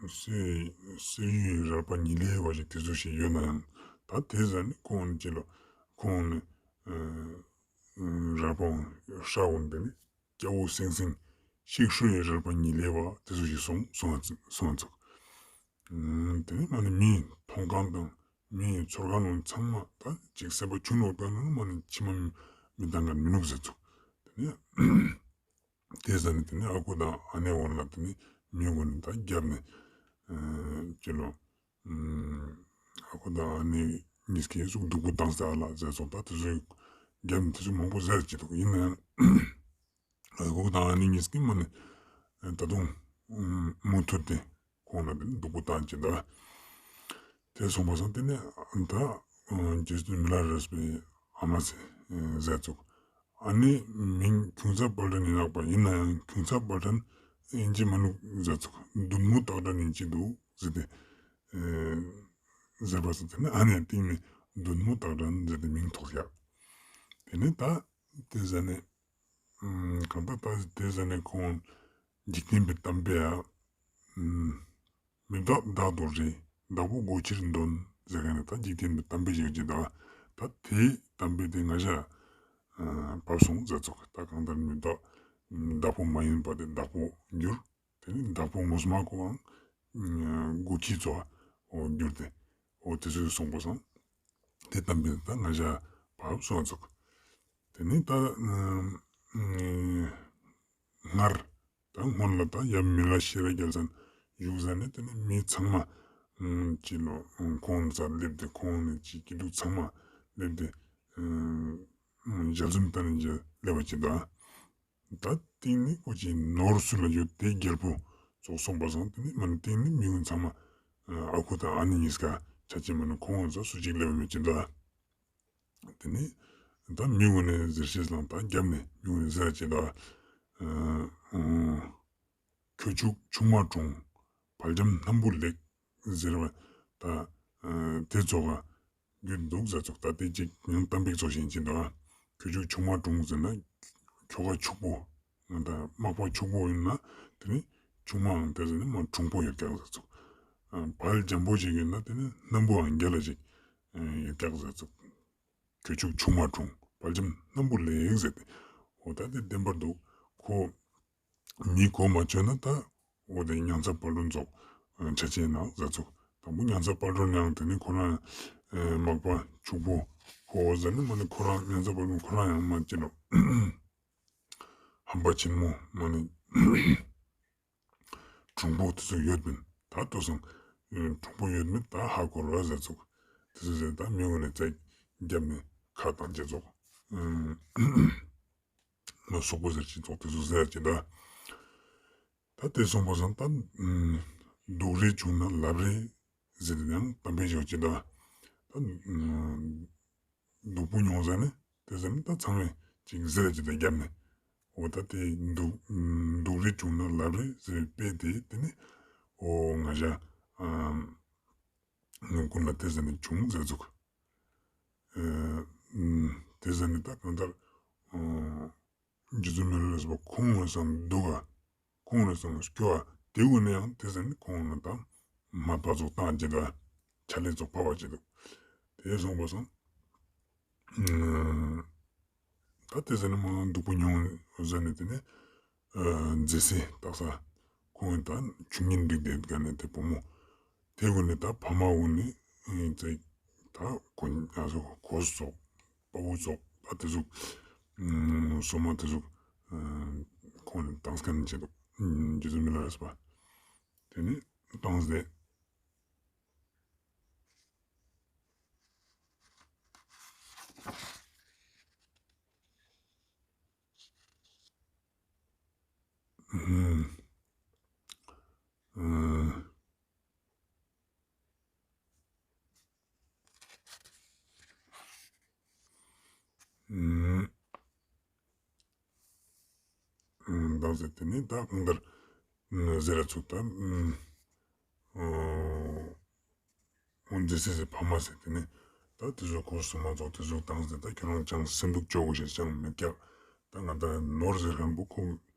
སེར་སེར་ཡུལ་རལ་པ་ཉི་ལེ་བ་ཞིག་ཏེ་ཙོགས་ཤིག་ཡོད་ན་ཡང་ད་ཏེ་ཟ་ནེ་ཁོང་ཅི་ལོ་ཁོང་ནི་རལ་པ་སྐྲ་གུན་ཏེ་ནེ་སྐྱ་བོ་སིང་སིང་ཤིག་ཤོས་ཡི་རལ་པ་ཉི་ལེ་བ་ཏེ་ཙོགས་ཤིག་སོང་སོང་སོང་ཙོགས། ཏེ་ནེ་མ་ནེ་མིའི་མཐོང་ཁང་དང་མིའི་ཚོར་ཁང་ནང་ཚང་མ་ད་ཅིག་སེམས་པ་ཆུང་ནོ་ད་ནི་མ་ནེ་མཆི་མ་མི་མི་ལྡང་མཁན་མི་ནུག་ཟེར་ཙོགས། ཏེ་ནེ་ཏེ་ཟ་ནེ་ཏེ་ནེ་ཨ་ཁུ་དང་ཨ་ནེ་གུན་ལ་ཏེ་ནེ་མི་གུན་ནི་ད་རྒྱབ་ནེ་ཅི་ལོ་ཨ་ཁུ་དང་ཨ་ནེ་གཉིས་ཀའི་ཟུག་སྡུག་པོ་བཏང་ས་ལ་ཟེར་ཙོགས་ད་ཏེ་ཙོགས་རྒྱབ་ནེ་ཏེ་ཙོགས་མང་པོ་ཟེར་ཅིག་འདུག། ཡིན་ན་ཡང་ཨ་ཁུ་དང་ཨ་ནེ་གཉིས་ཀི་མ་ནེ་ད་དུང་མུ་མཐུད་དེ་ཁོང་ལ་ཏེ་ནེ་སྡུག་པོ་བཏང་ཅིག་འདུག། ཏེ་སོང་པ་སང་ཏེ་ནེ་ད་རྗེ་བཙུན་མི་ལ་རས་པའི་ཨ་མ་ཟེར་ཟེར་ཙོགས། ཨ་ནེ་མིང་ཁྱུང་ཚ་དཔལ་སྒྲོན་ཡིན་ནོག་པ། ཡིན་ན་ཡང་ཁྱུང་ཚ་དཔལ་སྒྲོན་ཨིན་ཅི་མ་ནུག་ཟེར་ཙོགས། བདུད་མོ་སྟག་སྒྲ་ཨིན་ཅི་འདུག་ཟེར་ཏེ་ཟེར་པ་སང་ཏེ་ནེ་ཨ་ནེ་སྟིང་ནེ་བདུད་མོ་སྟག་སྒྲ་ཟེར་ཏེ་མིང་ཐོགས་ཡ། ཏེ་ནེ་ད་ཏེ་ཟ་ནེ་གང་ལྟར་ད་ཏེ་ཟ་ནེ་ཁོང་འཇིག་རྟེན་པའི་གཏམ་དཔེ་ཡ། མི་བདག་བདག་ཏུ་རེ། བདག་པོ་སྒོ་ཕྱིར་འདོན་ཟེར་མཁན་ནི་ད་འཇིག་རྟེན་པའི་གཏམ་དཔེ་ཞིག་ཅིག་འདུག། ད་ཏེའི་གཏམ་དཔེ་ཏེ་ང་ཞ་བབས་སོང་ཟེར་ཙོགས། ད་གང་ལྟར་མི་བདག་བདག་པོ་མ་ཡིན་པ་ཏེ་བདག་པོ་འགྱུར། ཏེ་ནེ་བདག་པོ་ངོ་མ་ཁོའང་སྒོ་ཁྱི་ཙོགས་འགྱུར་ཏེ་འོ་ཏེ་ཙོགས་སོང་པ་སང་ཏེ་གཏམ་དཔེ་ད་ང་ཞ་བབས་སོང་ཙོགས། ཏེ་ནེ་ད་སྔར་ད་ ད་སྔོན་ལ་ད་ཡབ་མི་ལ་ཤེས་རབ་རྒྱལ་མཚན་བཞུགས་ཟ་ནེ་དེ་ནེ་མི་ཚང་མ་ཅི་ལོ་ཁོང་ས་སླེབས་ཏེ་ཁོང་ནེ་ཅི་སྐྱིད་སྡུག་ཚང་མ་སླེབས་ཏེ་ཞལ་འཛོམས་ལྟ་ནེ་ཅི་སླེབས་པ་ཅི་ད། ད་སྟིང་ནེ་ཁོ་ཅི་ནོར་སུ་ལ་ཡོད་དེ་རྒྱལ་པོ་ཙོགས་སོང་པ་སང་དེ་ནེ་མ་ནེ་སྟིང་ནེ་མི་ཀུན་ཚང་མ་ཨ་ཁུ་དང་ཨ་ནེ་གཉིས་ཀ་ཆ་ཅེས་མ་ནེ་ཁོང་ས་སུ་ཅིག་སླེབས་པ་མེད་ཅི་ད། དེ་ནེ་ད་མི་ཀུན་ནེ་ཟེར་ཤེས་ལང་ད་རྒྱབ་ནེ་མི་ཀུན་ནེ་ཟེར་ཅི་ད། ཁྱོ་ཕྱུགས་ཆུང་མ་གྲོངས། བལ་རྒྱམ་སྣམ་བུ་ལེགས། ཟེར་བ་ད་དེ་ཙོགས་ལ་རྒྱུད་འདུག་ཟེར་ཙོགས། ད་དེ་ཅིག་ཡང་གཏམ་དཔེ་ཙོགས་ཤིག་ཅི་འདུག་ཨ། ཁྱོ་ཕྱུགས་ཆུང་མ་གྲོངས་ཟེར་ན་ཁྱོ་ག་ཕྱུག་པོ་ད་མག་པ་ཕྱུག་པོ་ཡིན་ན་དེ་ནེ་ཆུང་མའང་དེ་ཟེར་ནེ་མ་གྲོངས་པོ་ཡོད་ཀྱག་ཟེར་ཙོགས། བལ་འཇམ་པོ་ཞིག་ཡིན་ན་དེ་ནེ་སྣམ་བུའང་རྒྱལ་ལ་ཞིག་ཡོད་ཀྱག་ཟེར་ཙོགས། ཁྱོ་ཕྱུགས་ཆུང་མ་གྲོངས། བལ་རྒྱམ་སྣམ་བུ་ལེགས་ཟེར་ཏེ། འོ་ད་དེ་བདེན་པར་འདུག་ཁོ། མི་གོ་མ་ཆོད་ན་ད་འོ་དེ་མྱང་ཚ་དཔལ་སྒྲོན་ཙོགས་ཆ་ཅེས་ན་ཟེར་ཙོགས། དང་པོ་མྱང་ཚ་དཔལ་སྒྲོན་ཡང་དེ་ནེ་ཁོ་རང་མག་པ་ཕྱུག་པོ་ཁོ་ཟེར་ནེ་མ་ནེ་ཁོ་རང་མྱང་ཚ་དཔལ་སྒྲོན་ཁོ་རང་ཡང་མ་ཅི་ལོ་ཧམ་པ་ཆེན་མོ་མ་ནེ་གྲུང་པོ་དེ་ཚོ་ཡོད་པིན། ད་ལྟོ་སང་གྲུང་པོ་ཡོད་མེད་ད་ཧ་གོ་ར་ཟེར་ཙོགས། དེ་ཚོ་ཟེར་ད་མི་ཀུན་ནེ་རྩ་རྒྱབ་ནེ་ཁ་བཏང་ཅེས་ཙོགས། མ་སོག་པོ་ཟེར་ཅི་ཙོགས་དེ་ཚོ་ཟེར་ཅི་ད། ད་དེ་སོང་པ་སང་ད་སྡུག་རེ་བྱུང་ན་ལབ་རེ་ཟེར་ཏེ་ཡང་གཏམ་དཔེ་ཞིག་ཅི་ད། ད་སྡུག་པོ་མྱོང་ཟ་ནེ་དེ་ཟ་ནེ་ད་ཚང་མས་ཅིག་ཟེར་ཅི་ད་རྒྱབ་ནེ། འོ་ད་དེ་སྡུག་སྡུག་རེ་བྱུང་ན་ལབ་རེ་ཟེར་དཔེ་དེ་དེ་ནེ་འོ་ང་ཞ་ངུ་ཀུན་ལ་དེ་ཟ་ནེ་བྱུང་ཟེར་ཙོགས། དེ་ཟ་ནེ་ད་གང་ལྟར་རྗེ་བཙུན་མི་ལ་རས་པ་ཁོང་ངི་སང་འདུག་ག། ཁོང་ངི་སང་སྐྱོ་བ་དེ་ཀུན་ནེ་ཡང་དེ་ཟ་ནེ་ཁོང་ངི་ད་མ་པ་ཙོགས་བཏང་ཅི་ད། ཆ་ལེ་ཙོགས་ཕབ་པ་ཅི་འདུག། དེ་སོང་པ་སང་ད་དེ་ཟ་ནེ་མ་སྡུག་པོ་མྱོང་ཟ་ནེ་དེ་ནེ་མཛེས་སེ་ད་ས་ཁོང་ངི་ད་ཆུང་ངུན་འདུག་དེ་ག་ནེ་དེ་བུ་མོ་དེ་ཀུན་ནེ་ད་ཕ་མ་ཀུན་ནེ་ད་ཁོ་ང་ཚོ་གོས་ཙོགས་དཔའ་བོ་ཙོགས་ད་དེ་ཟུག་སོ་མ་དེ་ཟུག་ཁོང་ངི་བཏང་ཁན་ཅི་འདུག། རྗེ་བཙུན་མི་ལ་རས་པ་དེ་ནེ་བཏང་སྟེ། ད་ཟེར་དེ་ནེ་ད་གང་ལྟར་ཟེར་ར་ཚུགས་ད། འོ་འདི་ཟེར་ཟེར་ཕ་མ་ཟེར་དེ་ནེ་ད་དེ་ཚོ་གོས་སོ་མ་ཙོགས་དེ་ཚོ་བཏང་སྟེ་ད་ཁྱོད་རང་ཅང་སེམས་སྡུག་ཅོ་གོས་ཤེས་ཅང་མེད་ཀྱག། ད་ང་ད་ནོར་ཟེར་ཁན་བོ་ཁོ་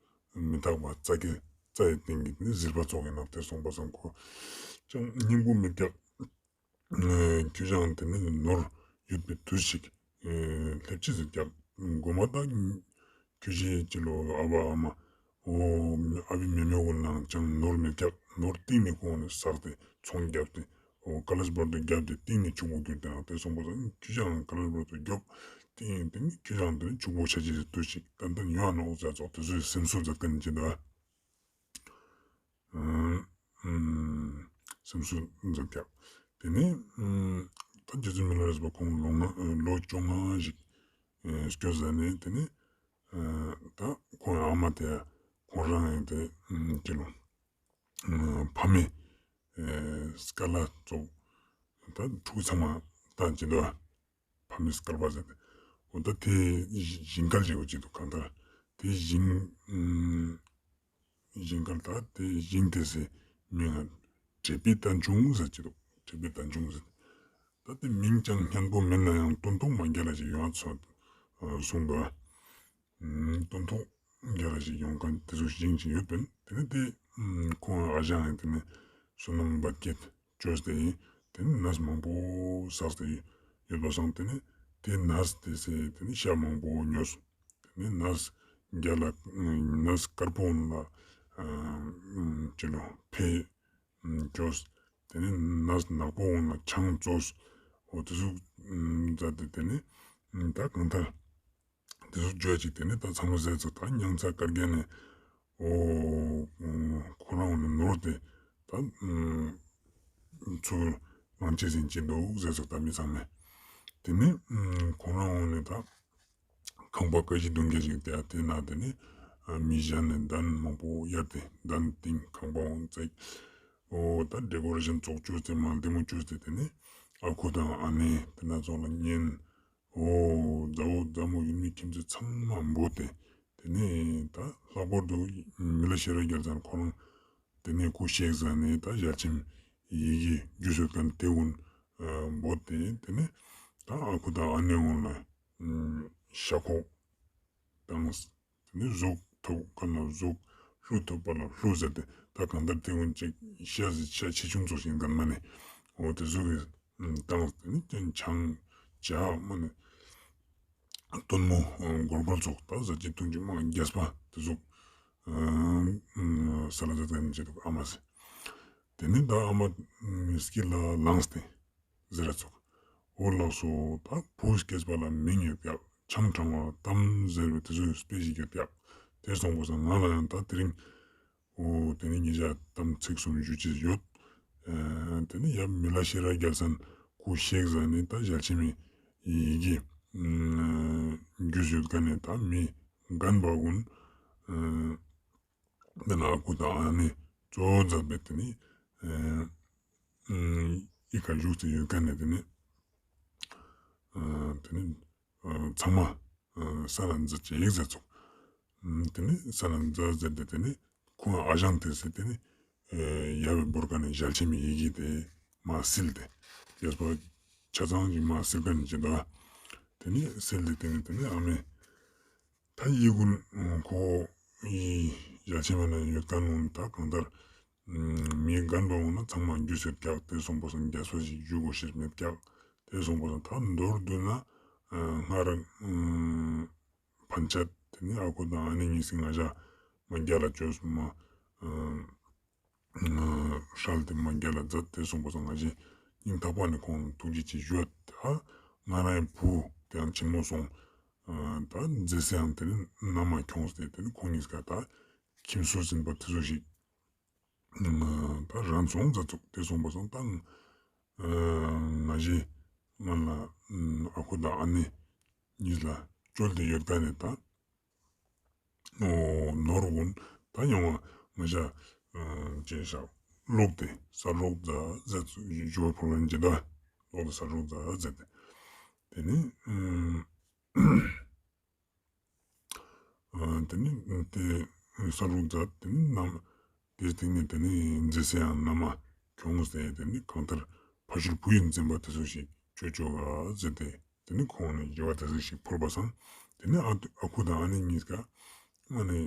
མི་རྟག་པ་རྩྭ་སྐྱེས་རྩྭ་ཡི་སྟེང་གི་ཟིལ་པ་ཙོགས་ཡིན་ནོག། དེ་སོང་པ་སང་ཁོ་ཅང་སྙིང་པོ་མེད་ཀྱག། ཁྱོད་ཅང་དེ་ནེ་ནོར་ཡོད་པའི་དུས་ཤིག་སླེབས་ཅི་ཟེར་ཀྱག། གོ་མ་ད་ཁྱོད་ཅི་ཅི་ལོ་ཨ་བ་ཨ་མ་འོ་ཨ་བི་མེ་མེ་བོ་ནང་ཅང་ནོར་མེད་ཀྱག། ནོར་སྟིང་ནེ་ཁོང་ངི་བསགས་ཏེ་ཚོང་རྒྱབ་སྟེ་འོ་ཀ་ལས་བར་དུ་རྒྱབ་སྟེ་སྟིང་ནེ་ཕྱུག་པོ་གྱུར་ཏེ་ནང་དེ་སོང་པ་སང་ཁྱོད་ཅང་ཀ་ལས་བར་དུ་རྒྱོབ། སྟིང་དེ་ནེ་ཁྱོད་ཅང་དེ་ནེ་ཕྱུག་པོ་ཆ་ཅེས་སི་དུས་ཤིག་ཏན་ཏན་ཡོང་ང་ནོག་ཟེར་ཙོགས་དེ་ཚོའི་སེམས་གསོ་མཛད་ཁན་ཅི་འདུག། སེམས་གསོ་མཛད་ཀྱག། དེ་ནེ་ད་རྗེ་བཙུན་མི་ལ་རས་པ་ཁོང་ལོ་ལྔ་ལོ་བཅོ་ལྔ་ཞིག་སྐྱོ་ཟ་ནེ་དེ་ནེ་ད་ཁོང་ཨ་མ་དེ་ཁོང་རང་ཡང་དེ་ཅི་ལོ་ཕ་མའི་སྐལ་བ་ཙོགས་ད་ཕྲུ་གུ་ཚང་མ་ད་ཅི་འདུག། ཕ་མའི་སྐལ་བ་ཟེར་ཏེ། འོ་ད་དེ་ཞིང་སྐལ་ཅིག་འོ་ཅི་འདུག་གང་ལྟར། དེ་ཞིང་ཞིང་སྐལ་ད་དེ་ཞིང་དེ་སི་མིང་ང་འབྲས་པའི་རྟ་མཆོག་ཟེར་ཅི་འདུག། འབྲས་པའི་རྟ་མཆོག་ཟེར་ཏེ། ད་དེ་མིང་ཅང་སྙན་པོ་མེད་ན་ཡང་སྟོན་ཐོག་མ་རྒྱལ་ལ་ཞིག་ཡོང་ང་ཚོ་གསུངས་འདུག། སྟོན་ཐོག་རྒྱལ་ལ་ཞིག་ཡོང་ཁན་དེ་ཚོ་ཞིང་ཅིག་ཡོད་པིན། དེ་ནེ་དེ་ཁོང་ཨ་ཞང་ཡང་དེ་ནེ་བསོད་ནམས་བར་ཆད་བཅོས་ཏེ་ཡིན། དེ་ནེ་ནས་མང་པོ་བསགས་ཏེ་ཡོད་པ་སང་དེ་ནེ་དེ་ནས་དེ་སི་དེ་ནེ་ཤ་མང་པོ་ཉོས། དེ་ནེ་ནས་རྒྱལ་ལ་ནས་དཀར་པོ་ལ་ཅི་ལོ་ཕེ་བཅོས། དེ་ནེ་ནས་ནག་པོ་ལ་ཆང་བཙོས། འོ་དེ་ཟུག་མཛད་དེ་དེ་ནེ་ད་གང་ལྟར་དེ་ཟུག་བཅོས་ཅིག་དེ་ནེ་ད་ཚང་མ་ཟས་ཚོ་ད་མྱང་ཚ་དཀར་རྒྱན་ནེ་ འོ་ཁོ་རང་འོ་ནི་ནོར་ཏེ་ད་ཚུར་མང་ཆེ་ཟིན་ཅི་འདུག་ཟེར་ཙོགས་ད་མི་ཚང་མས། དེ་ནས་ཁོ་རང་འོ་ནི་ད་ཁང་པ་ཀ་བཞི་བདུན་བརྒྱ་ཞིག་དེ་དེ་ན་དེ་ནས་མི་གཞན་ནས་གདན་མང་པོ་གཡར་ཏེ་གདན་བཏིང་ཁང་པ་འོང་བརྩེགས། འོ་ད་ཌེ་ཀོ་རེ་ཤན་ཙོགས་བཅོས་ཏེ་མ་ལྡེ་མོ་བཅོས་ཏེ་དེ་ནས་ཨ་ཁུ་དང་ཨ་ནེ་དེ་ན་ཙོགས་ལ་གཉེན། འོ་མཛའ་བོ་མཛའ་མོ་ཡུལ་མི་ཁྱིམ་མཚེས་ཚང་མ་འབོད་དེ་དེ་ནས་ད་ལྷག་པར་དུ་མི་ལ་ཤེས་རབ་རྒྱལ་མཚན་ཁོ་རང་དེ་ནས་སྐུ་གཤེགས་ཟ་ནས་ད་ཞལ་ཆེམས་ཡི་གེ་རྒྱུས་ཡོད་མཁན་དེ་ཀུན་འབོད་དེ་དེ་ནས་ད་ཨ་ཁུ་དང་ཨ་ནེ་ཀུན་ལ་ཞྭ་ཁོག་དང་། དེ་ནས་གཟུགས་ཐོབ་མཁན་ལ་གཟུགས། ལྷུ་ཐོབ་པ་ལ་ལྷུ་ཟེར་ཏེ་ད་གང་ལྟར་དེ་ཀུན་ཅིག་ཤ་ཟེར་ཤ་ཆེ་ཆུང་ཙོགས་ཤིག་གན་མ་ནས་འོ་དེ་གཟུགས་ཀྱི་བཏང་། དེ་ནས་ཀྱང་ཆང་ཇ་མ་ནས་སྟོན་མོ་སྒོར་སྒོར་ཙོགས་ད་ཟ་ཅི་འཐུང་ཅི་མ་རྒྱས་པ་དེ་གཟུགས་ས་ལ་ཟ་ཙམ་ཅི་འདུག་ཨ་མ་ཟེར། དེ་ནས་ད་ཨ་མ་སྐྱིད་ལ་ལངས་ཏེ། ཟེར་ར་ཙོགས། འོ་ལགས་སོ། ད་བུ་སྐྱེས་པ་ལ་མིང་ཡོད་ཀྱག་ཆང་དྲང་བ་གཏམ་ཟེར་བའི་དེ་ཚོའི་དཔེ་ཞིག་ཡོད་ཀྱག་དེ་སོང་པ་སང་ང་ལ་ཡང་ད་དེ་རིང་འོ་དེ་ནས་ཉེ་ཞ་གཏམ་ཚིག་གསུམ་ཞུ་ཅེས་ཡོད། ཨ་དེ་ནས་ཡབ་མི་ལ་ཤེས་རབ་རྒྱལ་མཚན་སྐུ་གཤེགས་ཟ་ནས་ད་ཞལ་ཆེམས་ཡི་གེ་རྒྱུས་ཡོད་མཁན་ནས་ད་མི་རྒན་པ་ཀུན་དེ་ན་ཨ་ཁུ་དང་ཨ་ནེ་གཙོ་བོ་མཛད་པའི་དེ་ནི་ཨི་ཁ་བཞུགས་ཏེ་ཡོད་མཁན་ནི་དེ་ནི་དེ་ནི་ཚང་མ་ས་ལ་འཛེགས་ཅིག་ཟེར་ཙོགས། དེ་ནི་ས་ལ་འཛེགས་ཟེར་ཏེ་དེ་ནི་ཁོང་ཨ་ཞང་དེ་ཟེར་དེ་ནི་ཡབ་བི་བོར་ཀ་ནི་ཞལ་ཆེམས་ཡི་གེ་དེ་མ་སིལ་ཏེ་ཡོད་པ་ཆ་ཚང་ཞིག་མ་སིལ་མཁན་ནི་ཅི་འདུག་དེ་ནི་སིལ་ཏེ་དེ་ནི་དེ་ནི་ཨ་མས། ད་ཡི་གུན་ཁོ་ཡི་ཞལ་ཆེམས་ན་ཡོད་མཁན་ནི་ད་གང་ལྟར་མི་རྒན་པ་འོང་ན་ཚང་མ་རྒྱུས་ཡོད་ཀྱག་དེ་སོང་པ་སང་རྒྱས་པ་ཞིག་ཞུ་དགོས་ཤེས་མེད་ཀྱག་དེ་སོང་པ་སང་ད་མདོར་བསྡུ་ན་སྔར་ཕན་ཆད་དེ་ནི་ཨ་ཁུ་དང་ཨ་ནེ་གཉིས་སི་ང་ཞ་མ་རྒྱལ་ལ་བཅོས་མ། ཧྲལ་ཏེ་མ་རྒྱལ་ལ་མཛད་དེ་སོང་པ་སང་ང་ཞེ་སྙིང་ཐག་པ་ནས་ཁོང་ཐུགས་རྗེ་ཆེ་ཞུ་ཡ། ད་ང་རང་ཡང་བུ་དེ་ཡང་ཆེན་མོ་སོང་། ད་མཛེས་སེ་ཡང་དེ་ནི་མནའ་མ་ཁྱོངས་ཏེ་དེ་ནི་ཁོང་གཉིས་ཀ་ད་ཁྱིམ་སོ་ཟིན་པ་དེ་ཚོ་ཞིག་ད་རང་སོང་ཙ་ཙུག་དེ་སོང་པ་སང་ད་ང་ཞེ་ང་ལ་ཨ་ཁུ་དང་ཨ་ནེ་གཉིས་ལ་བཅོལ་ཏེ་ཡོད་ཀ་ནས་ད། འོ་ནོར་གུན་ད་ཡོང་བ་ང་ཞ་ཅེས་ཤག་ལོག་སྟེ་ས་རོག་ཛ་ཟེར་ཞུ་བ་ཕོ་ལན་ཇི་ད་ལོག་སྟེ་ས་རོག་ཛ་ཟེར་ཏེ་དེ་ནི་དེ་ནི་དེ་ས་རོག་ཛ་དེ་ནི་ནམ་དེའི་སྟེང་ནས་དེ་ནི་མཛེས་སེ་ཡང་མནའ་མ་ཁྱོངས་ཏེ་དེ་ནི་གང་ལྟར་ཕ་ཤུལ་བུ་ཡིས་འཛིན་པ་དེ་ཚོ་ཞིག་ཅོ་ཅོ་ག་ཟེར་ཏེ་དེ་ནི་ཁོང་ནི་དགེ་བ་དེ་ཚོ་ཞིག་ཕུལ་བ་སང་དེ་ནི་ཨ་ཨ་ཁུ་དང་ཨ་ནེ་གཉིས་ཀ་ཨ་ནི་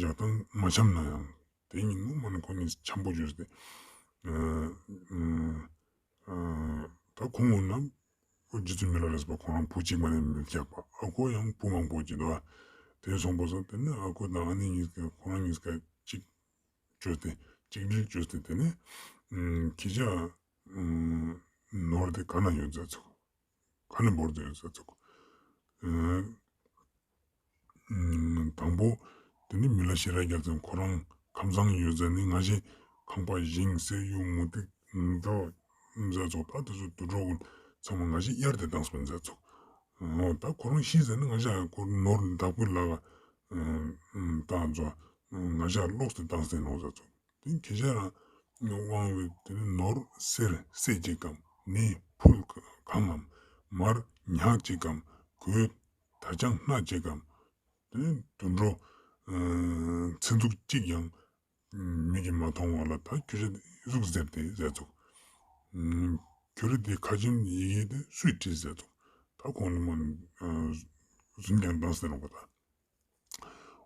ཞག་དང་མ་འཆམ་ན་ཡང་དེ་ཉིན་མོ་མ་ནི་ཁོང་གཉིས་འཆམ་པོ་བྱོས་ཏེ་ད་ཁོང་འོ་ན་རྗེ་བཙུན་མི་ལ་རས་པ་ཁོ་རང་བུ་གཅིག་མ་ནི་མི་ཁྱག་པ་ཨ་ཁུ་ཡང་བུ་མང་པོ་ཅིག་འདུག་དེ་སོང་པ་སང་དེ་ནི་ཨ་ཁུ་དང་ཨ་ནེ་གཉིས་ཀ་ཁོ་རང་གཉིས་ཀ་གཅིག་བཅོས་ཏེ་གཅིག་སྒྲིལ་བཅོས་ཏེ་དེ་ནི་ཁྱེད་ཅག་ནོར་དེ་ག་ན་ཡོད་ཟེར་ཙུག་ག་ན་བོར་ཏེ་ཡོད་ཟེར་ཙུག་དང་པོ་དེ་ནི་མི་ལ་ཤེས་རབ་རྒྱལ་མཚན་ཁོ་རང་ཁམས་བཟང་ཡོད་ཟེར་ནི་ང་ཞེ་ཁང་པ་བཞེངས་སེ་གཡུ་མུ་ཏིག་འདོ་ཟེར་ཙུག་ད་དེ་ཚོ་དུད་འགྲོ་ཀུན་ཚང་མ་ང་ཞེ་གཡར་ཏེ་བཏང་སྤེན་ཟེར་ཙུག་ད་ཁོ་རང་ཤི་ཟེར་ནི་ང་ཞ་ཁོ་ནོར་བདག་པོའི་ལག་བཏང་ཙོ་ང་ཞ་ལོག་སྟེ་བཏང་སྟེ་ནོག་ཟེར་ཙུག་དེ་ཁྱེད་ཅག་རང་དབང་བའི་དེ་ནི་ནོར་གསེར་སེ་གཅིག་གམ་ནི་ཕུལ་གང་ངམ་མར་ཉག་གཅིག་གམ་གོས་དར་ཆང་སྣ་གཅིག་གམ་དེ་ནི་དུད་འགྲོ་ཚིག་མཛུག་གཅིག་ཡང་མིག་གིས་མ་མཐོང་བ་ལ་ད་ཁྱོད་ཅག་ཟུག་ཟེར་ཏེ་ཟེར་ཙུག་ཁྱོད་རང་དེ་ཁ་ཆེམས་ཡི་གེ་དེ་སུས་བྲིས་ཟེར་ཙུག་ད་ཁོང་ནི་མ་ཟུན་ཀྱང་བཏང་སྟེ་ནོག་པ་ད།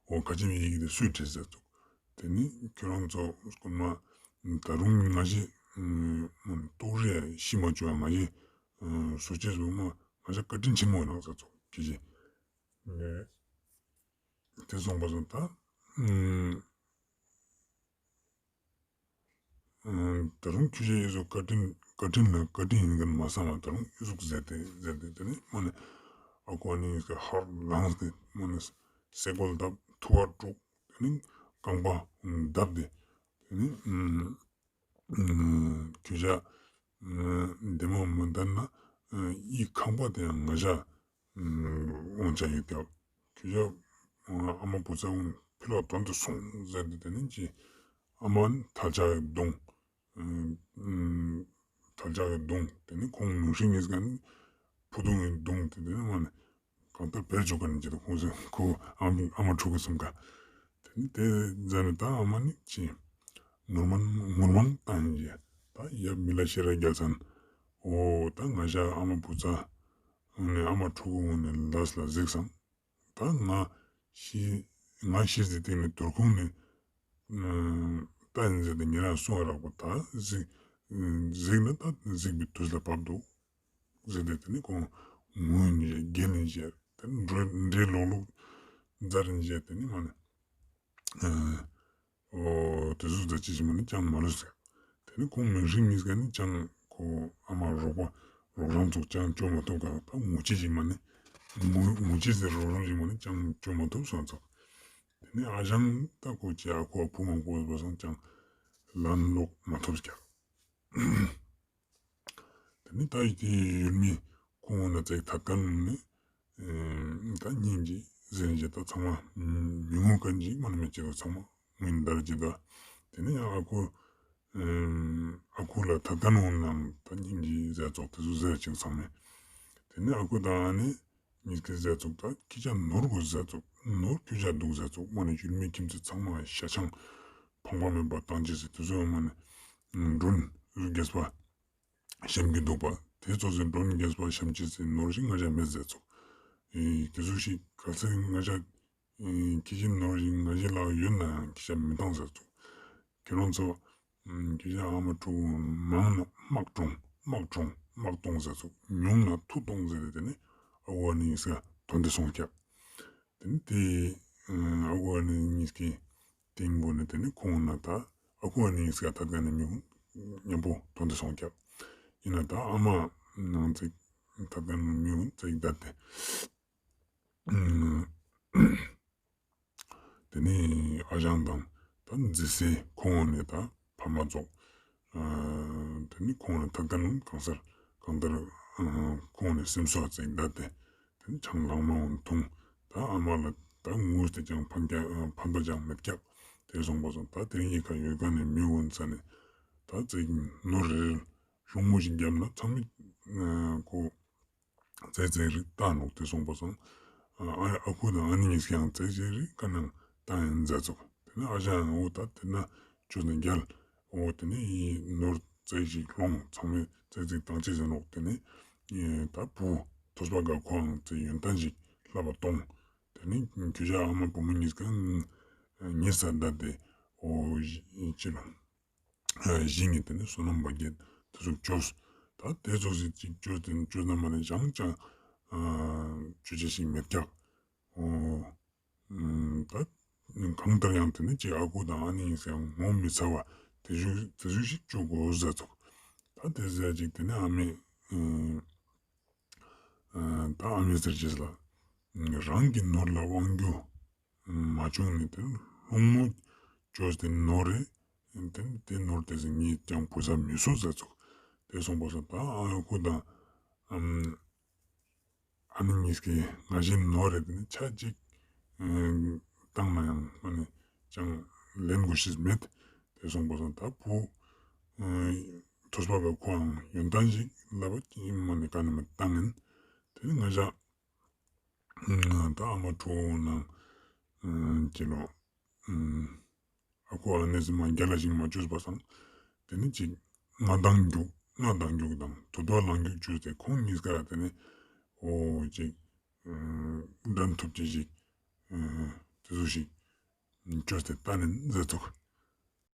འོ་ཁ་ཆེམས་ཡི་གེ་དེ་སུས་བྲིས་ཟེར་ཙུག་དེ་ནི་ཁྱོད་རང་ཚོ་སྐུ་མ་ད་རུང་ང་ཞེ་ཏོག་རེ་ཤི་མ་བཅུག་ང་ཞེ་སུ་ཅེས་སུ་མ་ང་ཞ་བཀའ་དྲིན་ཆེན་མོ་ཡིན་ནོག་ཟེར་ཙུག་ཁྱེད་ཅག་དེ་སོང་པ་སང་ད། ད་རུང་ཁྱོད་ཅག་ཡེ་ཟུག་བཀའ་དྲིན་བཀའ་དྲིན་ལ་བཀའ་དྲིན་ཡིན་མཁན་མ་བསམ་ལ་ད་རུང་ཡེ་ཟུག་ཟེར་ཏེ་ཟེར་ཏེ་དེ་ནི་མ་ནི་ཨ་ཁུ་ཨ་ནེ་གཉིས་ཀ་ཧར་ལངས་ཏེ་མ་ནི་སེ་གོལ་བརྡབ་ཐུ་བ་དཀྲུགས་དེ་ནི་ རྐང་པ་བརྡབས་ཏེ་ཏེ་ནེ་ཁྱོ་ཞ་བདེ་མོ་མི་འདུག་ན་འི་རྐང་པ་དེ་ཡང་ང་ཞ་འོང་ཆ་ཡོད་ཀྱག། ཁྱོ་ཞ་ཨ་མ་བུ་ཚ་ཕི་ལོག་དོན་དུ་སོང་ཟེར་ཏེ་ཏེ་ནེ་ཅི་ཨ་མ་ཐལ་ལྕག་གི་མདུང་ཐལ་ལྕག་གི་མདུང་ཏེ་ནེ་ཁོང་མི་ཧྲི་ཉིས་ཀ་ནི་ཕུ་ཐུང་གི་མདུང་ཏེ་ནེ་མ་ནེ་གང་ལྟར་བེར་ཅོ་ཁན་ཅིག་ཏུ་ཁོང་ཚོ་ཁོ་ཨ་མ་ཕྲུ་གུ་སུམ་ཀ་ཏེ་ནེ་ཏེ་ཟ་ནེ་ད་ཨ་མ་ནི་ཅི་ངུར་མང་ངུར་མང་ཏང་ཡིན་ཏེ་ད་ཡབ་མི་ལ་ཤེས་ར་རྒྱལ་ཚན་འོ་ད་ང་ཞ་ཨ་མ་བུ་ཚ་ཨ་མ་ཕྲུ་གུ་ངུ་ནེ་ལས་ལ་གཟིགས་སང་ད་ང་ཤི་ང་ཤི་ཟེར་ཏེ་ནི་དུར་ཁུང་ནེ་ད་ཡིན་ཟེར་ཏེ་ཉེ་རང་སོང་རག་པ་ད་གཟིགས་གཟིགས་ན་ད་གཟིགས་པའི་དུས་ལ་བབ་འདུག་ཟེར་ཏེ་ཏེ་ནེ་ཁོང་ངུ་ནེ་བརྒྱལ་ནེ་བཞག་ཏེ་ནེ་འདྲེ་ལོག་ལོག་ཛར་ནེ་བཞག་ཏེ་ནེ་མ་ནེ་འོ་ཏེ་ཟུག་ཛད་ཅེས་ཞིག་མ་ནེ་ཅང་མ་ལུས་ཟེར། ཏེ་ནེ་ཁོང་མི་ཧྲི་ཉིས་ཀ་ནི་ཅང་ཁོ་ཨ་མ་རོགས་པ་རོགས་རམ་ཙོགས་ཅང་ཅོ་མ་ཐུབ་ཀ་ད་ངུ་ཅེས་ཞིག་མ་ནེ་ངུ་ངུ་ཅེས་ཟེར་རོགས་རམ་ཞིག་མ་ནེ་ཅང་ཅོ་མ་ཐུབ་སོང་ཙོགས། ཏེ་ནེ་ཨ་ཞང་ད་ཁོ་ཅི་ཨ་ཁུ་ཨ་བུ་མང་པོ་ཡོད་པ་སང་ཅང་ལན་ལོག་མ་ཐུབ་ཀྱག། ཏེ་ནེ་ད་ཡུལ་མི་ཁོང་ན་ཙེག་ཐད་ཀ་ནེ་ད་སྙིང་རྗེ་ཟེར་ཞེས་ད་ཚང་མ་མི་ངུ་ཁན་ཅིག་མ་ནེ་མེད་ཅེས་ད་ཚང་མ་ངུ་ནེ་འདར་ཅེས་ད། ཏེ་ནེ་ཡང་ཨ་ཁུ་ཨ་ཁུ་ལ་ཐད་ཀ་ནེ་ནང་ད་སྙིང་རྗེ་ཟེར་ཙོགས་ཏེ་ཟུག་ཟེར་ཅིག་ཚང་མས། ཏེ་ནེ་ཨ་ཁུ་དང་ཨ་ནེ་ཉིས་ཀི་ཟེར་ཙོགས་ད་ཁྱེད་ཅག་ནོར་གོས་ཟེར་ཙོགས་ནོར་ཁྱོ་ཞ་འདུག་ཟེར་ཙོགས་མ་ནེ་ཡུལ་མི་ཁྱིམ་མཚེས་ཚང་མ་ཤ་ཆང་ཕངས་པ་མེད་པ་ཏང་ཅེས་ཟེར་ཏེ་ཟུག་མ་ནེ་མགྲོན་རྒྱས་པ་བཤམས་ཀྱི་འདུག་པ། ཏེ་ཙོགས་སི་མགྲོན་རྒྱས་པ་བཤམས་ཅེས་སི་ནོར་ཞིག་ང་ཞ་མེད་ཟེར་ཙོགས། ཨེ་ཏེ་ཟུག་ཞིག་གལ་སྲིད་ང་ཞ་ཨེ་ཁྱེད་ཀྱི་ནོར་ཞིག་ང་ཞ་ལ་ཡོད་ནའང་ཁྱེད་ཞ་མི་ཏང་ཟེར་ཙོགས། ཁྱེད་རང་ཚོ་ཨེ་ཁྱེད་ཞ་ཨ་མ་ཕྲུ་གུ་མང་ན་དམག་གྲོངས་དམག་གྲོངས་དམག་གཏོང་ཟེར་ཙོགས། ཉུང་ན་མཐུ་གཏོང་ཟེར་ཏེ་ཏེ་ནེ་ཨ་ཁུ་ཨ་ནེ་ཉིས་ཀ་དོན་ཏེ་སོང་ཀྱག། ཏེ་ནེ་ཏེ་ཨ་ཁུ་ཨ་ནེ་ཉིས་ཀི་ཏེ་ངུ་ནེ་ཏེ་ནེ་ཁོང་ན་ད་ཨ་ཁུ་ཨ་ནེ་ཉིས་ཀ་ཐད་ཀ་ནེ་མི་ཧུན་ཉམ་པོ་དོན་ཏེ་སོང་ཀྱག། ཨིན་ན་ད་ཨ་མ་ནང་ཙེག་ཐད་ཀ་ནེ་མི་ཧུན་ཙེག་ད་ཏེ་ཏེ་ནེ་ཨ་ཞང་དང་ད་ཛི་སེ་ཁོང་ནེ་ད་ཕ་མ་ཙོགས། ཨ་ཏེ་ནེ་ཁོང་ནེ་ཐད་ཀ་ནེ་གང་སར་གང་ལྟར་ཨ་ཁོང་ནེ་སེམས་གསོ་ཙེག་ད་ཏེ་ཏེ་ནེ་ཆང་ལང་མ་འོང་འཐུང་། ད་ཨ་མ་ལ་ད་ངུས་ཏེ་ཅང་ཕན་ཀྱག་ཨ་ཕན་པ་ཅང་མེད་ཀྱག། ཏེ་སོང་པ་སང་ད་ཏེ་རིང་ངི་ཁ་ཡོད་ཀ་ནེ་མི་འོང་ས་ནེ་ད་ཙེག་ནོར་རེ་ཤོང་མོ་ཞིག་རྒྱབ་ན་ཚང་མས་ཨ་ཁོ་ཙེག་ཙེག་རིག་ཏང་ནོག། ཏེ་སོང་པ་སང་ཨ་ཨ་ཁུ་དང་ཨ་ནེ་ཉིས་ཀ་ཡང་ཙེག་ཙེག་རིག་ཀ་ནང་ཏང་ཡིན་ཟེར་ཙོགས། ཏེ་ནེ་ཨ་ཞང་ཡང་འོ་ད་ཏེ་ན་ཅོས་ན་རྒྱལ། འོ་ཏེ་ནེ་ཨི་ནོར་ཙེག་ཞིག་སློང་ཚང་མས་ཙེག་ཙེག་ཏང་ཅེས་ཟེར་ནོག། ཏེ་ནེ་ཨི་ད་བུ་ཐོས་པ་དགའ་ཁོའང་ཙེག་ཡོན་ཏན་ཞིག་ལྷབ་པ་ཏོང་། ཏེ་ནེ་ཁྱོ་ཞ་ཨ་མ་བུ་མོ་ཉིས་ཀ་ཉེ་ས་ད་ཏེ་འོ་ཅི་ལོ། ཨ་ཞིང་ངི་ཏེ་ནེ་བསོད་ནམས་པ་རྒྱས་ཏེ་ཟུག་ཅོས། ད་ཏེ་ཙོགས་སི་ཅིག་ཅོས་ཏེ་ཅོས་ན་མ་ནེ་ཅང་ཅང་ཨ་ཅོ་ཅེས་ཤིག་མེད་ཀྱག། འོ་ད་གང་ལྟར་ཡང་ཏེ་ནེ་ཅིག་ཨ་ཁུ་དང་ཨ་ནེ་ཡིན་ཟེར་ངོ་མི་ཚ་བ་ཏེ་ཟུག་ཏེ་ཟུག་ཞིག་ཅོ་གོས་ཟེར་ཙོགས། ད་ཏེ་ཟེར་ཅིག་ཏེ་ནེ་ཨ་མའི་ཨ་ད་ཨ་མའི་ཟེར་ཅེས་ལ་རང་གི་ནོར་ལ་དབང་རྒྱུ་མ་བྱུང་ནེ་ཏེ་སློང་མོ་ཅོས་ཏེ་ནོར་རེ། ཏེ་ཏེ་ནོར་ཏེ་ཟེར་ངས་ཀྱང་བུ་ཚ་མི་གསོ་ཟེར་ཙོགས། ཏེ་སོང་པ་སང་ད་ཨ་ཁུ་དང་ཨ་ཨ་ནེ་ཉིས་ཀའི་ང་ཞའི་ནོར་རེ་ཏེ་ནེ་ཆ་ཅིག་ཏང་ན་ཡང་མ་ནེ་ཅང་ལེན་གོས་ཤེས་མེད། ཏེ་སོང་པ་སང་ད་བུ་ཐོས་པ་དགའ་ཁོའང་ཡོན་ཏན་ཞིག་ལྷབ་པ་ཅིག་མ་ནེ་ཀ་ནེ་མ་ཏང་ཡིན། ཏེ་ནེ་ང་ཞ་ད་ཨ་མ་ཕྲུ་གུ་ནང་ཅི་ལོ། ཨ་ཁུ་ཨ་ནེ་ཟེར་མ་རྒྱལ་ལ་ཞིག་མ་ཅོས་པ་སང་། ཏེ་ནེ་ཅིག་ང་ཏང་རྒྱུག་ང་ཏང་རྒྱུག་དང་དུ་དོ་ལང་རྒྱུག་ཅོས་ཏེ་ཁོང་ཉིས་ཀ་ཏེ་ནེ་འོ་ཅིག་འགྲན་ཐུབ་ཅེས་ཤིག་ཏེ་ཟུག་ཞིག་ཅོས་ཏེ་ཏང་ཡིན་ཟེར་ཙོགས།